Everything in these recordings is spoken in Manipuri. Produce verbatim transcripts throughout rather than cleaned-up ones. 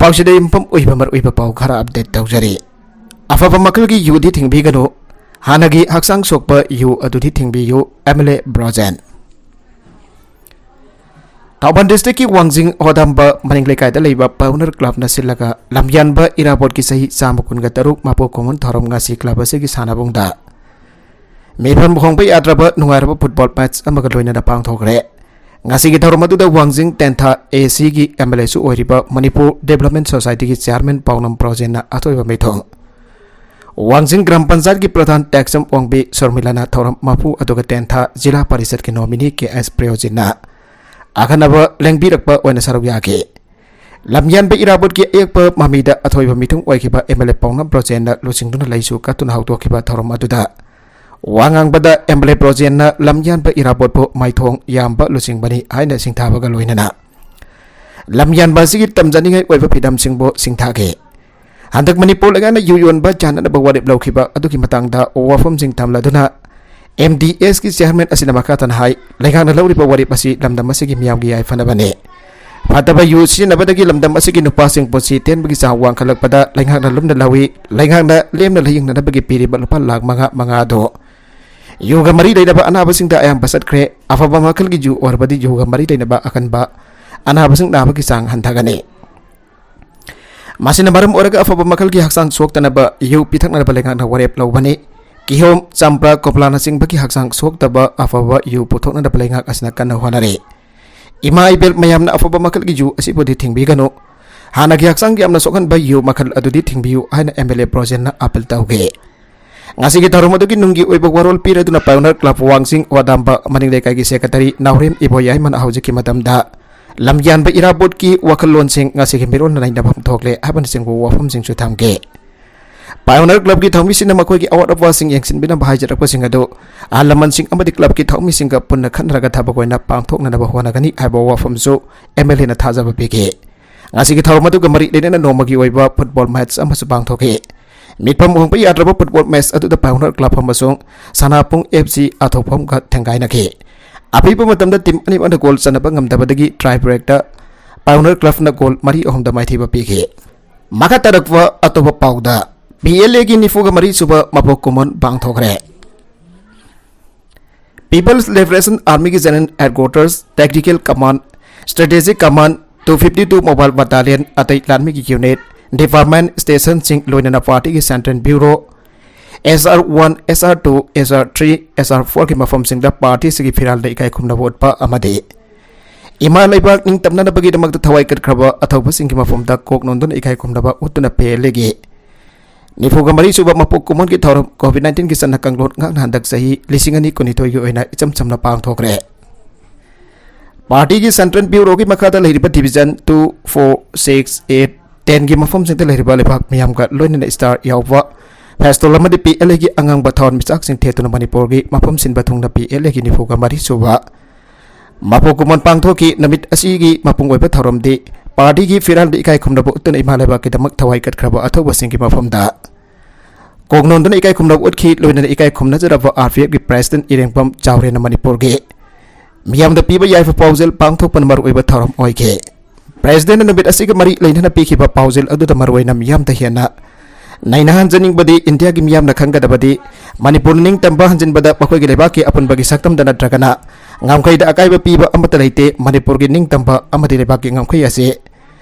ꯄꯥꯎꯁꯤꯗ ꯌꯨꯝꯐꯝ ꯑꯣꯏꯕ ꯃꯔꯨꯑꯣꯏꯕ ꯄꯥꯎ ꯈꯔ ꯑꯞꯗꯦꯠ ꯇꯧꯖꯔꯤ꯫ ꯑꯐꯕ ꯃꯈꯜꯒꯤ ꯌꯨꯗꯤ ꯊꯤꯡꯕꯤꯒꯅꯨ, ꯍꯥꯟꯅꯒꯤ ꯍꯛꯆꯥꯡ ꯁꯣꯛꯄ ꯌꯨ ꯑꯗꯨꯗꯤ ꯊꯤꯡꯕꯤꯌꯨ, M L A Brojen. Thoubal ꯗꯤꯁꯇ꯭ꯔꯤꯛꯀꯤ ꯋꯥꯡꯖꯤꯡ ꯍꯣꯗꯥꯝꯕ ꯃꯅꯤꯡ ꯂꯩꯀꯥꯏꯗ ꯂꯩꯕ ꯄꯥꯏꯑꯣꯅꯤꯌꯔ ꯀ꯭ꯂꯕꯅ ꯁꯤꯜꯂꯒ ꯂꯝꯌꯥꯟꯕ ꯏꯔꯥꯕꯣꯠꯀꯤ ꯆꯍꯤ ꯆꯥꯝꯃ ꯀꯨꯟꯒ ꯇꯔꯨꯛ ꯃꯄꯣꯛ ꯀꯨꯝꯑꯣꯟ ꯊꯧꯔꯝ ꯉꯁꯤ ꯀ꯭ꯂꯕ ꯑꯁꯤꯒꯤ ꯁꯥꯟꯅꯕꯨꯡꯗ ꯃꯤꯐꯝ ꯍꯣꯡꯕ ꯌꯥꯗ꯭ꯔꯕ ꯅꯨꯡꯉꯥꯏꯔꯕ ꯐꯨꯠꯕꯣꯜ ꯃꯦꯠꯆ ꯑꯃꯒ ꯂꯣꯏꯅꯅ ꯄꯥꯡꯊꯣꯛꯈ꯭ꯔꯦ꯫ ꯉꯁꯤꯒꯤ ꯊꯧꯔꯝ ꯑꯗꯨꯗ ꯋꯥꯡꯖꯤꯡ ꯇꯦꯟꯊꯥ ꯑꯦ ꯁꯤꯒꯤ ꯑꯦꯝ ꯑꯦꯜ ꯑꯦꯁꯨ ꯑꯣꯏꯔꯤꯕ ꯃꯅꯤꯄꯨꯔ ꯗꯦꯕꯂꯞꯃꯦꯟ ꯁꯣꯁꯥꯏꯇꯤꯒꯤ ꯆꯤꯌꯥꯔꯃꯦꯟ ꯄꯥꯎꯅꯝ ꯄ꯭ꯔꯣꯖꯦꯟꯅ ꯑꯊꯣꯏꯕ ꯃꯤꯊꯨꯡ, ꯋꯥꯡꯖꯤꯡ ꯒ꯭ꯔꯥꯝ ꯄꯟꯆꯥꯌꯠꯀꯤ ꯄ꯭ꯔꯙꯥꯟ ꯇꯦꯛꯆꯝ ꯑꯣꯡꯕꯤ ꯁꯣꯔꯃꯤꯂꯥꯅ ꯊꯧꯔꯝ ꯃꯄꯨ ꯑꯗꯨꯒ ꯇꯦꯟꯊꯥ ꯖꯤꯂꯥ ꯄꯔꯤꯁꯠꯀꯤ ꯅꯣꯃꯤꯅꯤ ꯀꯦ ꯑꯦꯁ ꯄ꯭ꯔꯤꯌꯣꯖꯤꯠꯅ ꯑꯈꯟꯅꯕ ꯂꯦꯡꯕꯤꯔꯛꯄ ꯑꯣꯏꯅ ꯁꯔꯨꯛ ꯌꯥꯈꯤ꯫ ꯂꯝꯌꯥꯟꯕ ꯏꯔꯥꯕꯣꯠꯀꯤ ꯑꯌꯦꯛꯄ ꯃꯃꯤꯗ ꯑꯊꯣꯏꯕ ꯃꯤꯊꯨꯡ ꯑꯣꯏꯈꯤꯕ ꯑꯦꯝ ꯑꯦꯜ ꯑꯦ ꯄꯥꯎꯅꯝ ꯕ꯭ꯔꯣꯖꯦꯟꯅ ꯂꯨꯆꯤꯡꯗꯨꯅ ꯂꯩꯁꯨ ꯀꯠꯇꯨꯅ ꯍꯧꯗꯣꯛꯈꯤꯕ ꯊꯧꯔꯝ ꯑꯗꯨꯗ ꯋꯥ ꯉꯥꯡꯕꯗ ꯑꯦꯝ ꯑꯦꯜ ꯑꯦ ꯕ꯭ꯔꯣꯖꯦꯟꯅ ꯂꯝꯌꯥꯟꯕ ꯏꯔꯥꯕꯣꯠꯄꯨ ꯃꯥꯏꯊꯣꯡ ꯌꯥꯝꯕ ꯂꯨꯆꯤꯡꯕꯅꯤ ꯍꯥꯏꯅ ꯁꯤꯡꯊꯥꯕꯒ ꯂꯣꯏꯅꯅ ꯂꯝꯌꯥꯟꯕ ꯑꯁꯤꯒꯤ ꯇꯝꯖꯅꯤꯡꯉꯥꯏ ꯑꯣꯏꯕ ꯐꯤꯗꯝꯁꯤꯡꯕꯨ ꯁꯤꯡꯊꯥꯈꯤ꯫ ꯍꯟꯗꯛ ꯃꯅꯤꯄꯨꯔ ꯂꯩꯉꯥꯛꯅ ꯌꯨ ꯌꯣꯟꯕ ꯌꯥꯅꯅꯕ ꯋꯥꯔꯦꯞ ꯂꯧꯈꯤꯕ ꯑꯗꯨꯒꯤ ꯃꯇꯥꯡꯗ ꯋꯥꯐꯝꯁꯤꯡ ꯊꯝꯂꯗꯨꯅ ꯑꯦꯝ ꯗꯤ ꯑꯦꯁꯀꯤ ꯆꯤꯌꯥꯔꯃꯦꯟ ꯑꯁꯤꯅ ꯃꯈꯥ ꯇꯥꯅ ꯍꯥꯏ, ꯂꯩꯉꯥꯛꯅ ꯂꯧꯔꯤꯕ ꯋꯥꯔꯦꯞ ꯑꯁꯤ ꯂꯝꯗꯝ ꯑꯁꯤꯒꯤ ꯃꯤꯌꯥꯝꯒꯤ ꯌꯥꯏꯐꯅꯕꯅꯤ꯫ ꯐꯠꯇꯕ ꯌꯨ ꯁꯤꯖꯤꯟꯅꯕꯗꯒꯤ ꯂꯝꯗꯝ ꯑꯁꯤꯒꯤ ꯅꯨꯄꯥꯁꯤꯡ ꯄꯨꯟꯁꯤ ꯇꯦꯟꯕꯒꯤ ꯆꯥꯡ ꯋꯥꯡꯈꯠꯂꯛꯄꯗ ꯂꯩꯉꯥꯛꯅ ꯂꯨꯝꯅ ꯂꯧꯏ꯫ ꯂꯩꯉꯥꯛꯅ ꯂꯦꯝꯅ ꯂꯥꯏꯌꯦꯡꯅꯅꯕꯒꯤ ꯄꯤꯔꯤꯕ ꯂꯨꯄꯥ ꯂꯥꯈ ꯃꯉꯥ ꯃꯉꯥ ꯑꯗꯨ ꯌꯨꯒ ꯃꯔꯤ ꯂꯩꯅꯕ ꯑꯅꯥꯕꯁꯤꯡꯗ ꯑꯌꯥꯝꯕ ꯆꯠꯈ꯭ꯔꯦ꯫ ꯑꯐꯕ ꯃꯈꯜꯒꯤ ꯌꯨ ꯑꯣꯏꯔꯕꯗꯤ ꯌꯨꯒ ꯃꯔꯤ ꯂꯩꯅꯕ ꯑꯀꯟꯕ ꯑꯅꯥꯕꯁꯤꯡ ꯅꯥꯕꯒꯤ ꯆꯥꯡ ꯍꯟꯊꯒꯅꯤ꯫ ꯃꯁꯤꯅ ꯃꯔꯝ ꯑꯣꯏꯔꯒ ꯑꯐꯕ ꯃꯈꯜꯒꯤ ꯍꯛꯆꯥꯡ ꯁꯣꯛꯇꯅꯕ ꯌꯨ ꯄꯤꯊꯛꯅꯅꯕ ꯂꯩꯉꯥꯛꯅ ꯋꯥꯔꯦꯞ ꯂꯧꯕꯅꯤ꯫ ꯀꯤꯍꯣꯝ, ꯆꯝꯄ꯭ꯔꯥ, ꯀꯣꯝꯂꯥꯅꯆꯤꯡꯕꯒꯤ ꯍꯛꯆꯥꯡ ꯁꯣꯛꯇꯕ ꯑꯐꯕ ꯌꯨ ꯄꯨꯊꯣꯛꯅꯅꯕ ꯂꯩꯉꯥꯛ ꯑꯁꯤꯅ ꯀꯟꯅ ꯍꯣꯠꯅꯔꯤ꯫ ꯏꯃꯥ ꯏꯕꯦꯜ ꯃꯌꯥꯝꯅ ꯑꯐꯕ ꯃꯈꯜꯒꯤ ꯌꯨ ꯑꯁꯤꯕꯨꯗꯤ ꯊꯤꯡꯕꯤꯒꯅꯨ꯫ ꯍꯥꯟꯅꯒꯤ ꯍꯛꯆꯥꯡꯒꯤ ꯌꯥꯝꯅ ꯁꯣꯛꯍꯟꯕ ꯌꯨ ꯃꯈꯜ ꯑꯗꯨꯗꯤ ꯊꯤꯡꯕꯤꯌꯨ ꯍꯥꯏꯅ ꯑꯦꯝ ꯑꯦꯜ ꯑꯦ ꯕ꯭ꯔꯣꯖꯦꯟꯅ ꯑꯥꯄꯤꯜ ꯇꯧꯈꯤ꯫ ꯉꯁꯤꯒꯤ ꯊꯧꯔꯝ ꯑꯗꯨꯒꯤ ꯅꯨꯡꯒꯤ ꯑꯣꯏꯕ ꯋꯥꯔꯣꯜ ꯄꯤꯔꯗꯨꯅ ꯄꯥꯏꯑꯣꯅꯤꯌꯔ ꯀ꯭ꯂꯕ ꯋꯥꯡꯖꯤꯡ ꯋꯥꯗꯥꯝꯕ ꯃꯅꯤꯡ ꯂꯩꯀꯥꯏꯒꯤ ꯁꯦꯀ꯭ꯔꯦꯇꯔꯤ ꯅꯥꯎꯔꯦꯝ ꯏꯕꯣꯌꯥꯏꯃꯅ ꯍꯧꯖꯤꯛꯀꯤ ꯃꯇꯝꯗ ꯂꯝꯌꯥꯟꯕ ꯏꯔꯥꯕꯣꯠꯀꯤ ꯋꯥꯈꯜꯂꯣꯟꯁꯤꯡ ꯉꯁꯤꯒꯤ ꯃꯤꯔꯣꯜꯅ ꯅꯩꯅꯐꯝ ꯊꯣꯛꯂꯦ ꯍꯥꯏꯕꯅꯆꯤꯡꯕ ꯋꯥꯐꯝꯁꯤꯡꯁꯨ ꯊꯝꯈꯤ꯫ ꯄꯥꯏꯑꯣꯅꯤꯌꯔ ꯀ꯭ꯂꯕꯀꯤ ꯊꯧꯃꯤꯁꯤꯡꯅ ꯃꯈꯣꯏꯒꯤ ꯑꯋꯥꯠ ꯑꯄꯥꯁꯤꯡ ꯌꯦꯡꯁꯤꯟꯕꯤꯅꯕ ꯍꯥꯏꯖꯔꯛꯄꯁꯤꯡ ꯑꯗꯨ ꯑꯍꯜ ꯂꯃꯟꯁꯤꯡ ꯑꯃꯗꯤ ꯀ꯭ꯂꯕꯀꯤ ꯊꯧꯃꯤꯁꯤꯡꯒ ꯄꯨꯟꯅ ꯈꯟꯅꯔꯒ ꯊꯕꯛ ꯑꯣꯏꯅ ꯄꯥꯡꯊꯣꯛꯅꯅꯕ ꯍꯣꯠꯅꯒꯅꯤ ꯍꯥꯏꯕ ꯋꯥꯐꯝꯁꯨ ꯑꯦꯝ ꯑꯦꯜ ꯑꯦꯅ ꯊꯥꯖꯕ ꯄꯤꯈꯤ꯫ ꯉꯁꯤꯒꯤ ꯊꯧꯔꯝ ꯑꯗꯨꯒ ꯃꯔꯤ ꯂꯩꯅꯅ ꯅꯣꯡꯃꯒꯤ ꯑꯣꯏꯕ ꯐꯨꯠꯕꯣꯜ ꯃꯦꯠꯆ ꯑꯃꯁꯨ ꯄꯥꯡꯊꯣꯛꯈꯤ꯫ ꯃꯤꯠꯐꯝ ꯍꯣꯡꯕ ꯌꯥꯗ꯭ꯔꯕ ꯐꯨꯠꯕꯣꯜ ꯃꯦꯠꯆ ꯑꯗꯨꯗ ꯄꯥꯏꯑꯣꯅꯤꯌꯔ ꯀ꯭ꯂꯕ ꯑꯃꯁꯨꯡ ꯁꯅꯥꯄꯨꯡ ꯑꯦꯐ ꯁꯤ ꯑꯊꯣꯛꯐꯝꯒ ꯊꯦꯡꯒꯥꯏꯅꯈꯤ꯫ ꯑꯄꯤꯕ ꯃꯇꯝꯗ ꯇꯤꯝ ꯑꯅꯤꯃꯛꯅ ꯒꯣꯜ ꯆꯟꯅꯕ ꯉꯝꯗꯕꯗꯒꯤ ꯇꯥꯏ ꯕ꯭ꯔꯦꯛꯇ Pioneer Clubꯅ goal ꯃꯔꯤ ꯑꯍꯨꯝꯗ ꯃꯥꯏꯊꯤꯕ ꯄꯤꯈꯤ꯫ ꯃꯈꯥ ꯇꯥꯔꯛꯄ ꯑꯇꯣꯞꯄ ꯄꯥꯎꯗ, ꯄꯤ ꯑꯦꯜ ꯑꯦꯒꯤ ꯅꯤꯐꯨꯒ ꯃꯔꯤ ꯁꯨꯕ ꯃꯄꯣꯛ ꯀꯨꯝꯑꯣꯟ ꯄꯥꯡꯊꯣꯛꯈ꯭ꯔꯦ꯫ People's Liberation Armyꯒꯤ General Headquarters, Tactical Command, Strategic Command, two fifty two Mobile Battalion, ꯑꯇꯩ ꯂꯥꯟꯃꯤꯒꯤ unit, department, stationꯁꯤꯡ, ꯂꯣꯏꯅꯅ partyꯒꯤ Central Bureau, S R one, S R two, S R three, S R fourꯒꯤ ꯃꯐꯝꯁꯤꯡꯗ partyꯁꯤꯒꯤ ꯐꯤꯔꯥꯜꯗ ꯏꯀꯥꯏ ꯈꯨꯝꯅꯕ ꯎꯠꯄ ꯑꯃꯗꯤ ꯏꯃꯥ ꯂꯩꯕꯥꯛ ꯅꯤꯡꯇꯝꯅꯅꯕꯒꯤꯗꯃꯛꯇ ꯊꯋꯥꯏ ꯀꯠꯈ꯭ꯔꯕ ꯑꯊꯧꯕꯁꯤꯡꯒꯤ ꯃꯐꯝꯗ ꯀꯣꯛ ꯅꯣꯟꯗꯨꯅ ꯏꯀꯥꯏ ꯈꯨꯝꯅꯕ ꯎꯠꯇꯨꯅ ꯄꯤ ꯑꯦꯜ ꯑꯦꯒꯤ ꯅꯤꯐꯨꯒ ꯃꯔꯤ ꯁꯨꯕ ꯃꯄꯣꯛ ꯀꯨꯝꯑꯣꯟꯒꯤ ꯊꯧꯔꯝ COVID nineteenꯒꯤ ꯆꯠꯅ ꯀꯥꯡꯂꯣꯟ ꯉꯥꯛꯅ ꯍꯟꯗꯛ ꯆꯍꯤ ꯂꯤꯁꯤꯡ ꯑꯅꯤ ꯀꯨꯟꯅꯤꯊꯣꯏꯒꯤ ꯑꯣꯏꯅ ꯏꯆꯝ ꯆꯝꯅ ꯄꯥꯡꯊꯣꯛꯈ꯭ꯔꯦ꯫ Partyꯒꯤ Central Bureauꯒꯤ ꯃꯈꯥꯗ ꯂꯩꯔꯤꯕ Division two, four, six, eight, tenꯒꯤ ꯃꯐꯝꯁꯤꯡꯗ ꯂꯩꯔꯤꯕ ꯂꯩꯕꯥꯛ ꯃꯤꯌꯥꯝꯒ ꯂꯣꯏꯅꯅ star ꯌꯥꯎꯕ ꯐꯦꯁꯇꯣꯜ ꯑꯃꯗꯤ ꯄꯤ ꯑꯦꯜ ꯑꯦꯒꯤ ꯑꯉꯥꯡꯕ ꯊꯥꯋꯥꯟ ꯃꯤꯆꯥꯛꯁꯤꯡ ꯊꯦꯠꯇꯨꯅ ꯃꯅꯤꯄꯨꯔꯒꯤ ꯃꯐꯝ ꯁꯤꯟꯕ ꯊꯨꯡꯅ ꯄꯤ ꯑꯦꯜ ꯑꯦꯒꯤ ꯅꯤꯐꯨꯒ ꯃꯔꯤ ꯁꯨꯕ ꯃꯄꯣꯛ ꯀꯨꯝꯑꯣꯟ ꯄꯥꯡꯊꯣꯛꯈꯤ꯫ ꯅꯨꯃꯤꯠ ꯑꯁꯤꯒꯤ ꯃꯄꯨꯡ ꯑꯣꯏꯕ ꯊꯧꯔꯝꯗꯤ partyꯒꯤ ꯐꯤꯔꯥꯜꯗ ꯏꯀꯥꯏ ꯈꯨꯝꯅꯕ ꯎꯠꯇꯨꯅ ꯏꯃꯥ ꯂꯩꯕꯥꯛꯀꯤꯗꯃꯛ ꯊꯋꯥꯏ ꯀꯠꯈ꯭ꯔꯕ ꯑꯊꯧꯕꯁꯤꯡꯒꯤ ꯃꯐꯝꯗ ꯀꯣꯛ ꯅꯣꯟꯗꯨꯅ ꯏꯀꯥꯏ ꯈꯨꯝꯅꯕ ꯎꯠꯈꯤ꯫ ꯂꯣꯏꯅꯅ ꯏꯀꯥꯏ ꯈꯨꯝꯅꯖꯔꯕ R P Fꯒꯤ President ꯏꯔꯦꯡꯕꯝ ꯆꯥꯎꯔꯦꯟꯅ ꯃꯅꯤꯄꯨꯔꯒꯤ ꯃꯤꯌꯥꯝꯗ ꯄꯤꯕ ꯌꯥꯏꯐ ꯄꯥꯎꯖꯦꯜ ꯄꯥꯡꯊꯣꯛꯄꯅ ꯃꯔꯨꯑꯣꯏꯕ ꯊꯧꯔꯝ ꯑꯣꯏꯈꯤ꯫ Presidentꯅ ꯅꯨꯃꯤꯠ ꯑꯁꯤꯒ ꯃꯔꯤ ꯂꯩꯅꯅ ꯄꯤꯈꯤꯕ ꯄꯥꯎꯖꯦꯜ ꯑꯗꯨꯗ ꯃꯔꯨꯑꯣꯏꯅ ꯃꯤꯌꯥꯝꯗ ꯍꯦꯟꯅ ꯅꯩꯅꯍꯟꯖꯅꯤꯡꯕꯗꯤ, ꯏꯟꯗꯤꯌꯥꯒꯤ ꯃꯤꯌꯥꯝꯅ ꯈꯪꯒꯗꯕꯗꯤ, ꯃꯅꯤꯄꯨꯔ ꯅꯤꯡꯇꯝꯕ ꯍꯟꯖꯤꯟꯕꯗ ꯃꯈꯣꯏꯒꯤ ꯂꯩꯕꯥꯛꯀꯤ ꯑꯄꯨꯟꯕꯒꯤ ꯁꯛꯇꯝꯗ ꯅꯠꯇ꯭ꯔꯒꯅ ꯉꯝꯈꯩꯗ ꯑꯀꯥꯏꯕ ꯄꯤꯕ ꯑꯃꯠꯇ ꯂꯩꯇꯦ꯫ ꯃꯅꯤꯄꯨꯔꯒꯤ ꯅꯤꯡꯇꯝꯕ ꯑꯃꯗꯤ ꯂꯩꯕꯥꯛꯀꯤ ꯉꯝꯈꯩ ꯑꯁꯤ